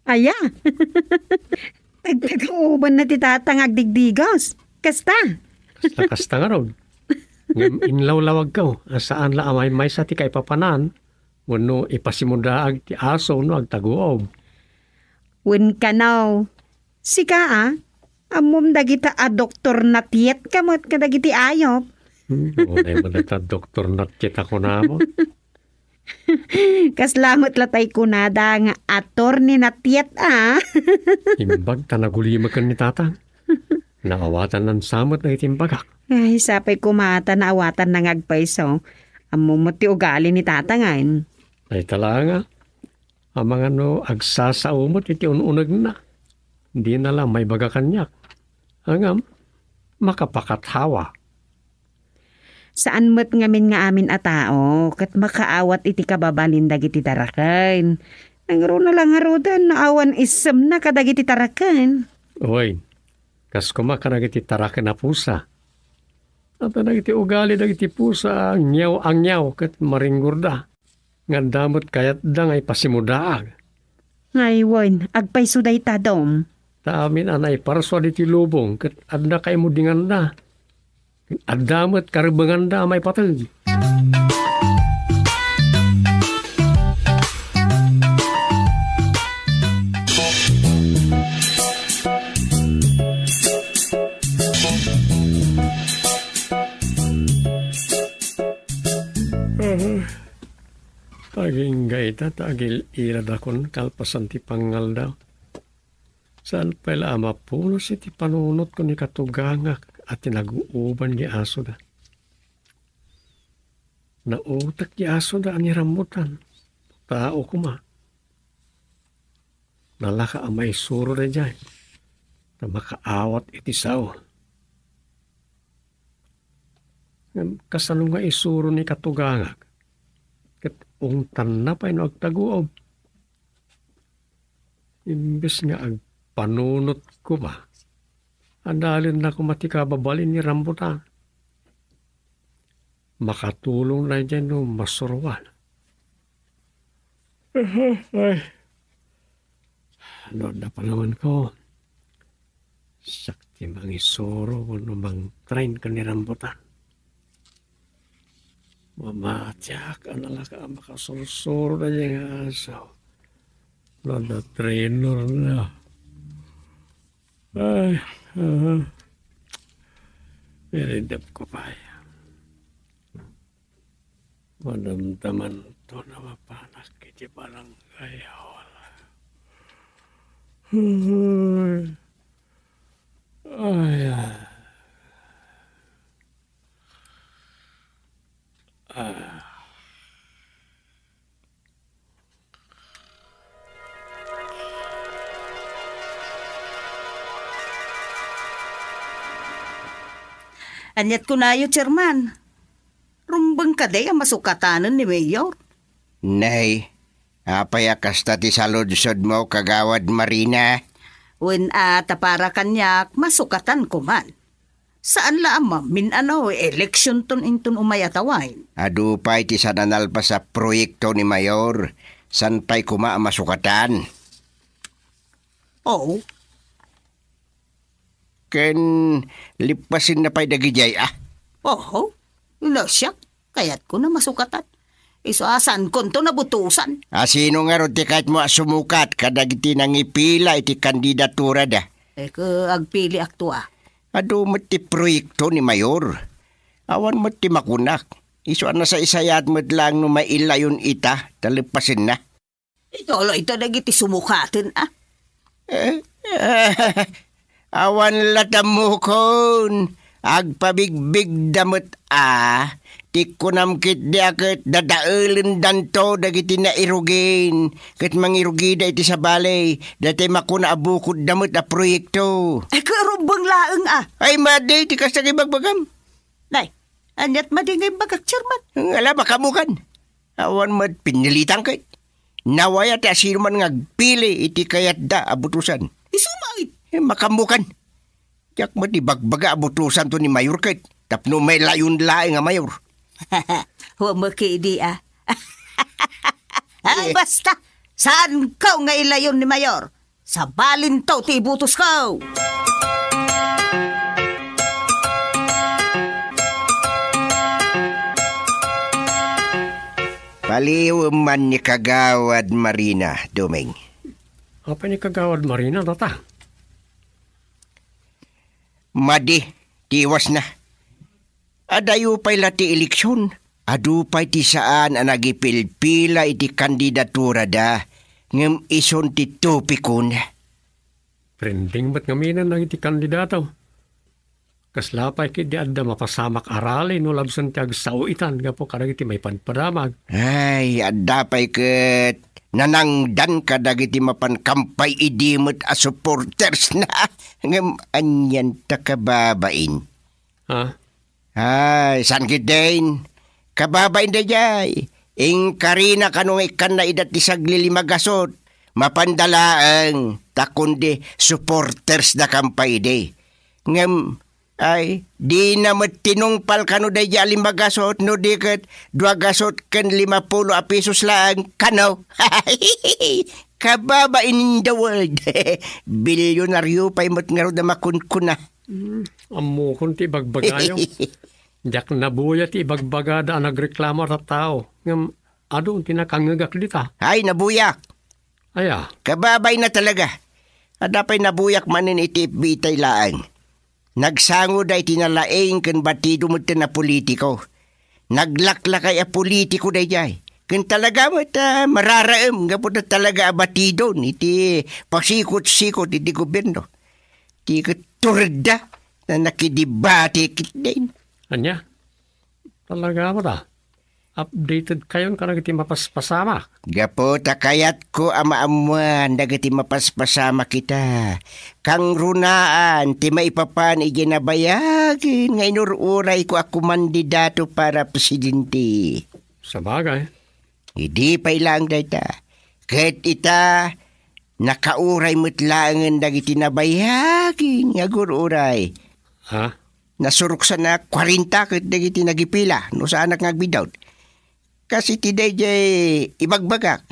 Aya? Tagtagaubanna ti Tatang agdigdigos. Kasta? Kasta, kasta ngarud. Ngem inlawlawagko a saan la a maymaysa ti kaipapanan wenno ipasimudaag ti aso no agtaguob. Wen kano, sika a, ammom dagita a doktor natiet ka met kadagiti ayop. Hmm, unay mo dagita doktor natiet a kunam. Kasla met la tay kunada nga attorney natiet a. Imbag ta nagulimek ken ni Tatang. Naawatanna sa met dagiti imbagak. Ay, sapay koma ta naawatanna nga agpayso. Ammom met ti ugali ni Tatang, ay. Ay, talaga. Amangan no agsasao met iti un-unegna. Dina la maibaga kaniak. Ngem, makapakatawa. Saan met ngamin nga amin a tao ket makaawat iti kababalin dagiti taraken. Nangruna la ngaruden no awan issemna kadagiti taraken. Wen, kas koma kadagiti taraken a pusa. Adda dagiti ugali dagiti pusa a ngiaw-angiaw ket maringgorda. Nga adda met kayatda nga ipasimudaag. Ngay wen, agpayso dayta, Dom. Ta amin a naiparsua ditoy lubong ket adda kaimudinganda. Adda met karebbenganda a maipateg. Agingga ita ta agil-iladakon kalpasan ti pangngaldaw. Saan pay la a mapulos iti panunotko ni katugangak a tinaguoban ni asoda. Nautek ni asoda a ni rambutan. Tao koma. Nalaka a maisuro daydiay ta makaawat iti sao. Ngem kasano nga isuro ni katugangak? Ket ungtanna pay no agtaguob. Imbes nga agpanunot koma, adalenna koma ti kababalin ni rambutan. Makatulong daydiay no masuroan. Ay. Ano da panawanko? Siak ti mangisuro wenno mangtrain ken ni rambutan. Mamatiak a nalaka a makasursuro daydiay nga aso. No, na trainer na. Ay, aha. Iridep ko pay. Madamdaman to na mapanak iti barangay hall. Ay, ay. Ah. Aniat kunayo, Chairman? Rumbeng kadi a masukatanen ni Mayor? Nay, apay a kasta ti saludsodmo, Kagawad Marina? Wen a, ta para kaniak, masukatan koman. Saan la a mamin-ano, eleksionton inton umay a tawayen. Adu pay ti saan a nalpas a proyekto ni Mayor, saan pay koma a masukatan? Oo. Ken lippasenna pay dagidiay a? Oo. No siak, kayatko a masukatan. Isu a saankonto nabutosan. A sino ngarud ti kayatmo a sumukat kadagiti nangipila iti kandidaturada? E, ket agpiliakto a. Adu met ti proyekto ni Mayor. Awan met ti makunak. Isu a nasaysayaat met laeng no mailayon ita, ta lippasenna. Ituloy ta dagiti sumukaten a. E, awan la tammukon. Agpabigbigda met a. Ti kunam ketdi a ket dadaelendanto dagiti nairugin, ket mangirugida iti sabali, daytoy makuna a bukodda met a proyekto. E, ket rumbeng laeng a. Ay, madi ti kasta nga ibagbagam. Nay, aniat madi nga imbagak, Chairman? Ngala, makaammokan. Awan met pinnilitan ket. Nawayat ti asinoman nga agpili iti kayatda a butosan. Isu met. Eh, makaammokan. Diak met ibagbaga a butosanto ni Mayor ket tapno may layon laeng a mayor. Wa met idi, a. Ay, eh, basta! Saanko nga ilayon ni Mayor? Sabalinto ti ibutosko! Paliwem man ni Kagawad Marina, Doming. Apay ni Kagawad Marina, Tata? Madi, tiwas na. Adayo pay la ti eleksion. Adu pay ti saan a nagipilpila iti kandidaturada, ngem isun ti topikon. Trending met ngamin dagiti kandidato. Kasla pay ketdi adda mapasamak a rally no labsan ti agsao itan gapu kadagiti maipadpadamag. Ay, adda pay ket nanangdan kadagiti mapan kampay idi met a supporters na. Ngem anian ta kababain? Ha? Ay, saan ketdin? Kababain daydiay. Inkarina kano nga ikkanna ida ti sagli lima gasut. Mapanda laeng ta kundi supporters da kampay idi. Ngem, ay, dina met tinungpal kano daydiay a lima gasut no di ket dua gasut ken lima pulo a pesos laeng kano. Kababain in the world. Bilyonaryo pay met ngarud a makunkuna. Hmm, ammokon ti ibagbagayo. Diak nabuya ti ibagbagada a nagreklamo a tattao, ngem adu ti nakangngegak dita. Ay, nabuyak! Aya? Kababain na talaga. Adda pay nabuyak manen iti F B tay laeng. Nagsangoda iti nalaing ken batido met a politiko. Naglaklakay a politiko daydiay. Ken talaga met a mararaem gapu ta talaga a batidon iti pasikot-sikot iti gobierno. Ti ket turedda a nakidebate ketdin. Ania? Talaga met a. Updated kayon kadagiti mapaspasamak. Gapu ta kayatko a maammoan dagiti mapaspasamak ita. Kangrunaan ti maipapan idiay nabayagen nga inur-urayko a kumandidato para presidente. Sabagay. Idi pay laeng dayta. Ket ita, nakauray met laengen dagiti nabayagen nga agur-uray. Ha? Nasuroksan a kwarenta ket dagiti nagipila no saanak nga agbiddut. Kas iti daydiay ibagbagak.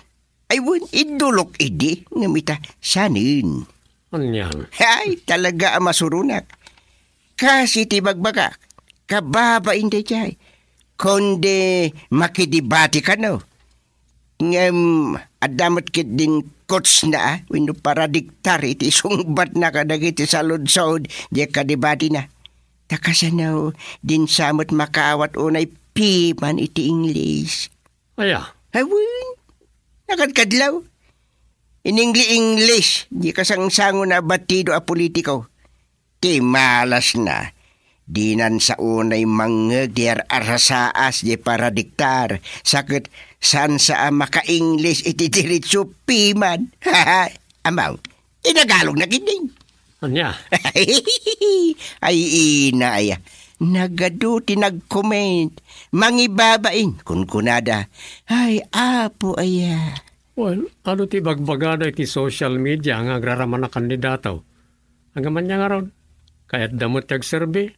Ay wen, idulok idi, ngem ita, sanen. Anian? Ay, talaga a masuronak. Kas iti ibagbagak, kababain daydiay. Kundi makidebate kano. Ngem adda met ketdin coach na, a, wenno paradiktar iti sungbatna kadagiti saludsod diay kadebatena. Ta kasano din sa met makaawat unay piman iti English? Aya? Awen, nakadkadlaw. Iningli-English diay kasangsango na a batido a politiko. Ti malasna, dinan sa unay mangngeg ti ar-arasaas diay paradiktar, sa ket saan sa a maka-English iti diretso piman. Amaw, inagalogna ketdin. Ania? Ay, ina, aya. Nagadu ti nag-comment. Mangibabain, kunkunada. Ay, apo, aya. Well, adu ti ibagbagada iti social media nga agraraman a kandidato? Ngem ania ngarud? Kayatda met ti agserbi?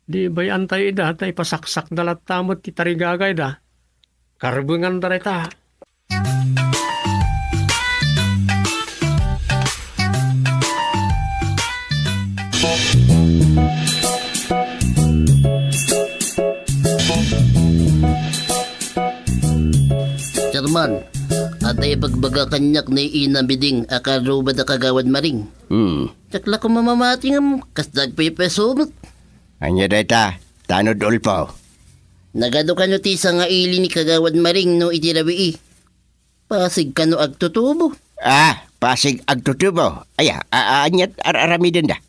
Di bay-antay ida ta ipasaksakda latta met ti tarigagayda? Karbenganda dayta. Chairman, adda ibagbaga kaniak ni Ina Miding a karrubad a Kagawad Maring. Hmm. Diak la koma mamati ngem kasda agpepeso met. Ania dayta? Tano, Dolfo? Nagadu kano ti sangaili ni Kagawad Maring no iti rabii. Pasig kano agtutubo. Ah, pasig agtutubo. Aya, a-, a-, aniat ar-aramidenda?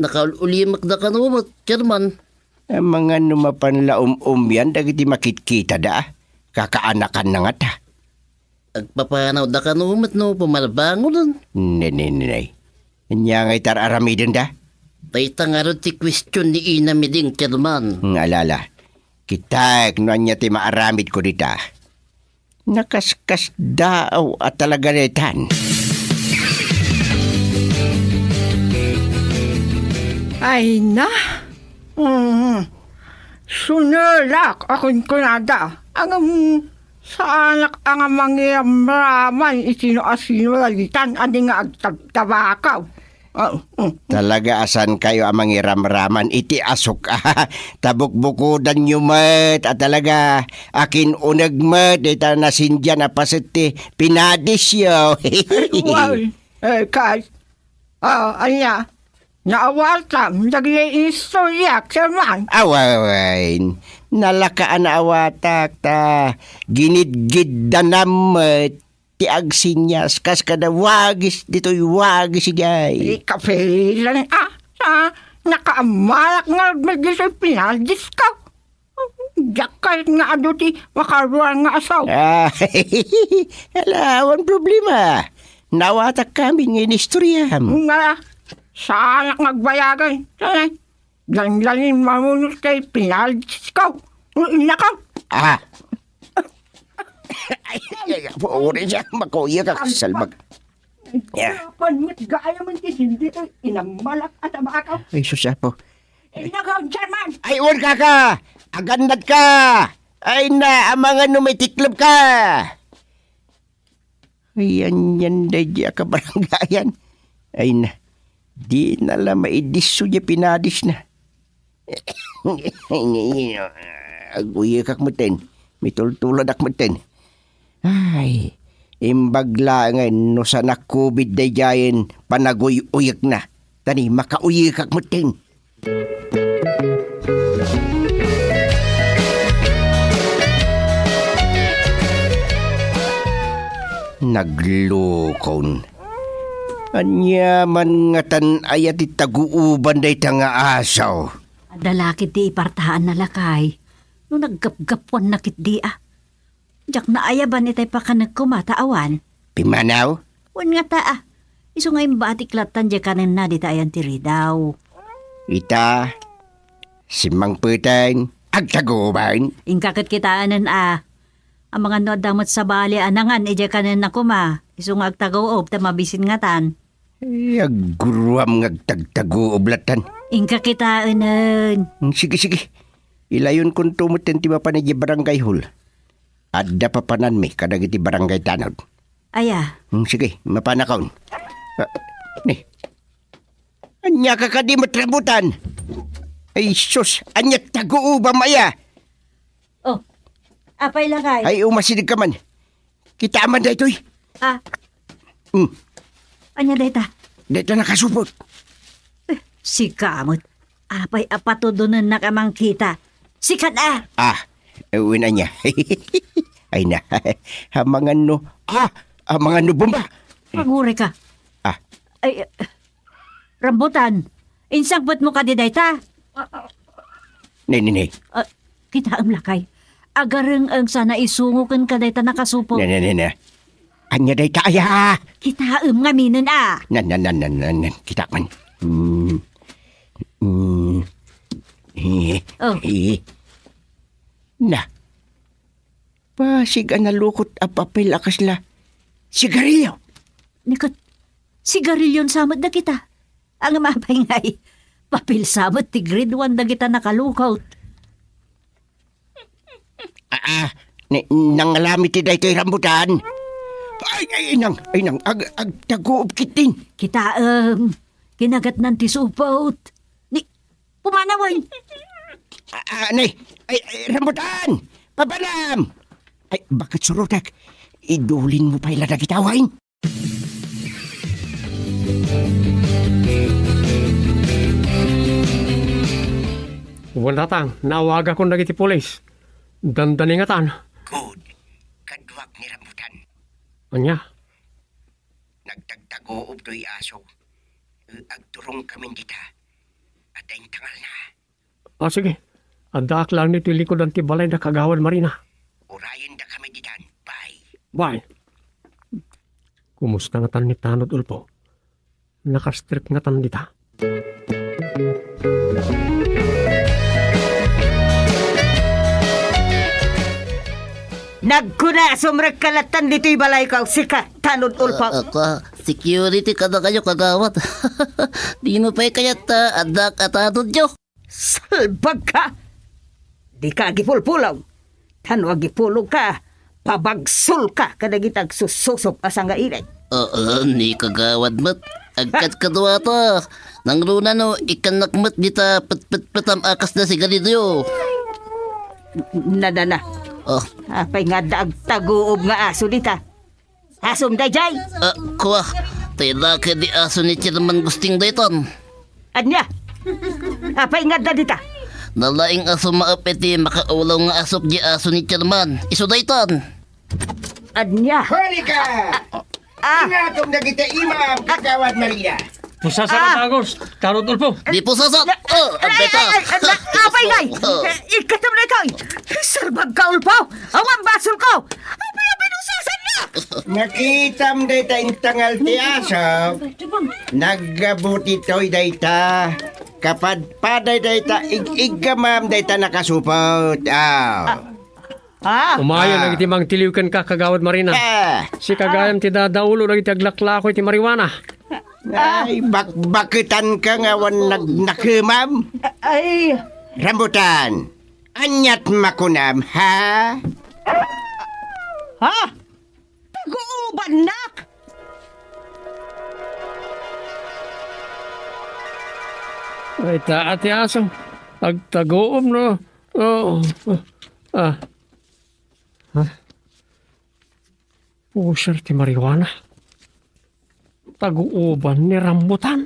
Nakaul-ulimek da kano met, Chairman. Amangan no mapan la um-umian dagiti makitkitada, a. Kakaanakanna ngata. Agpapanaw da kano met no pumarbangoden. Ne, ne, ne, ne. Ania nga itar-aramidenda? Dayta ngarud ti question ni Ina Miding, Chairman. Nga alala, kitaek no ania ti maaramidko dita. Nakaskasdaaw a talaga daytan. Ay na. Mm. Sunelak a kunkunada. Ngem, saanak a nga mangiramraman iti no asino daytan a di nga agtabtabakaw. Ah, mm. Talaga a saankayo a mangiramraman iti asuk. Ta bukbukodanyo met a talaga a kin-uneg met dayta nasindian a paset ti pinadisyo. Ay, wen. Eh, kay, ah, ania? Naawatam dagiti istorya, Chairman. Awawen, nalaka a naawatak ta ginidgiddanam met ti agsenias kas kada wagis ditoy, wagis idiay. Di kapilan, ah, sa nakaammalak nga agmay ditoy pinadisyo. Diak kayat nga adu ti makaruar nga asaw. Ah, ala, awan problema. Naawatak kami nga inistoriam. Nga, saanak nga agbayagan. Sana, dandanin mamunot kay pinadisyo. Nakaw. Ah. Ay, ay, ay, uri siya, makuya ka, salbag. Yeah. Apan met gayam ti sindi ti inammalak a tabakaw. Ay, sus, Apo. Inakaw, Chairman! Ay, wen, kaka! Agannad ka! Ay na, amangan no may tiklop ka! Ay, yan, yan, daydi a kabaranggayan. Ay na, di na la maidisyo di pinadis na. Aguyekak metten, mitultuladak metten. Ay, imbag laengen no saan a COVID daydiayen panaguy-uyekna, ta ni makauyekak metten. Naglukon. Ania man ngatan aya ti taguuban dayta nga asaw? Adda la ketdi ipartaanna, lakay. No naggapgapuanna ketdi a. Diak naayaban itay pakanek koma ta awan. Pimmanaw? Wen ngata a. Isu nga imbatik lattan diay kanenna dita ayan ti ridaw. Ita, simmangpeten, agtaguoban. Inka ket kitaenen a. Amangan no adda met sabali a nangan idiay kanenna koma. Isu nga agtaguob ta mabisin ngatan. Ay, agguruam nga agtagtaguob lattan. Inka kitaenen. Mm, sige, sige. Ilayonkonto metten ti mapan idiay barangay hall. Adda papananmi kadagiti barangay tanod. Aya? Mm, sige, mapanakon. Ah, ni. Ania ka kadi met rambutan? Ay, sus, ania taguobam aya? Oh, apay, lakay? Ay, umasideg ka man. Kita man daytoy. Ah. Hmm. Ania dayta? Dayta nakasupot. Eh, sika met. Apay a patudonennak a mangkita? Sika a. Ah, eh, wen ania. Ay na. Amangan no. Ah, amangan no bomba. Aguray ka. Ah. Ay, eh, Rambutan, insangpetmo kadi dayta? Ne, ne, ne. Ah, kitaem, lakay. Agareng-eng sana isungo kenka dayta nakasupot. Ne, ne, ne, ne. Ania dayta aya? Kitaem ngaminen a. Nan, nan, nan, nan, nan, nan. Kita man. Hmm. Hmm. Eh, Oh. eh. Na. Basig a nalukot a papel a kasla sigarilyo. Ni ket, sigarilyon sa met dagita. Ngem apay ngay, papel sa met ti grade one dagita nakalukot. Ah, ah, ni, nangalami ti daytoy rambutan. Ay, ay, inang, ay, inang, ag-, agtaguob ketdin. Kitaem, kinagatnan ti supot. Ni, pumanawen. Ah, ah, ni, ay, ay, rambutan! Papanam! Ay, baket surotek? Idulinmo pay la dagita, wen? Wen, Tatang, naawagakon dagiti pulis. Dandani ngatan. Good. Kaduak ni rambutan. Ania? Nagtagtaguob toy aso. Agturongkamin dita. Adda intangalna. Ah, sige. Addaak laeng ditoy likudan ti balay da Kagawad Marina. Urayendakami ditan. Bye. Bye. Kumusta ngatan ni Tanod, Ulpo? Nakastrek ngatan dita? Nagkuna a sumrekka lattan ditoy balayko, sika, tanod ulpo. Ah, ah, security kadakayo, kagawad. Dino pay kayat ta addak a tanodyo? Salbag ka! Dika agipulpulaw. Tano agipulong ka, pabagsul ka kadagiti agsususop a sangairay. Oo, ni kagawad met. Agkadkadua ta. Nangruna no, ikkannak met dita petpetpetam a kasla sigarilyo. Nadana. Oh. Apay nga adda agtaguob nga aso dita? Asom daydiay? Ah, kua, tay laki di aso ni Chairman Gusting daytan. Ania? Apay nga adda dita? Nalaing a sumaep iti makaulaw nga asok di aso ni Chairman. Isu daytan. Ania? Huli ka! Ah! Ingatom dagiti imam, Kagawad Maria. Pusasa Ah! Matagos, Tarot Ulpo. Di pusasa. Na- Oh, Ay, ay, ay, ay, ay, apay ngay? Oh. Ikatam na itoy. Sarbag ka, Ulpo. Awan basol ko. Apay a pinusasan na? Nakitam dayta intangal ti aso. Naggabuti toy dayta. Kapadpaday dayta, ig-iggamam dayta nakasupot. Ah. Ah. Umayon Ah. dagiti mangtiliw kenka, Kagawad Marina. Ah. Sika gayam ti dadaulo dagiti aglaklako iti marijuana. Ay, bakbaketan ka nga awan nag-, nakemam. Ay. Rambutan, aniat makunam, ha? Ha? Taguubannak? Ay, ta, ati aso. Agtaguom, no? Oo. Ah. Ah. Pusir ti marijuana. Taguuban ni Rambutan.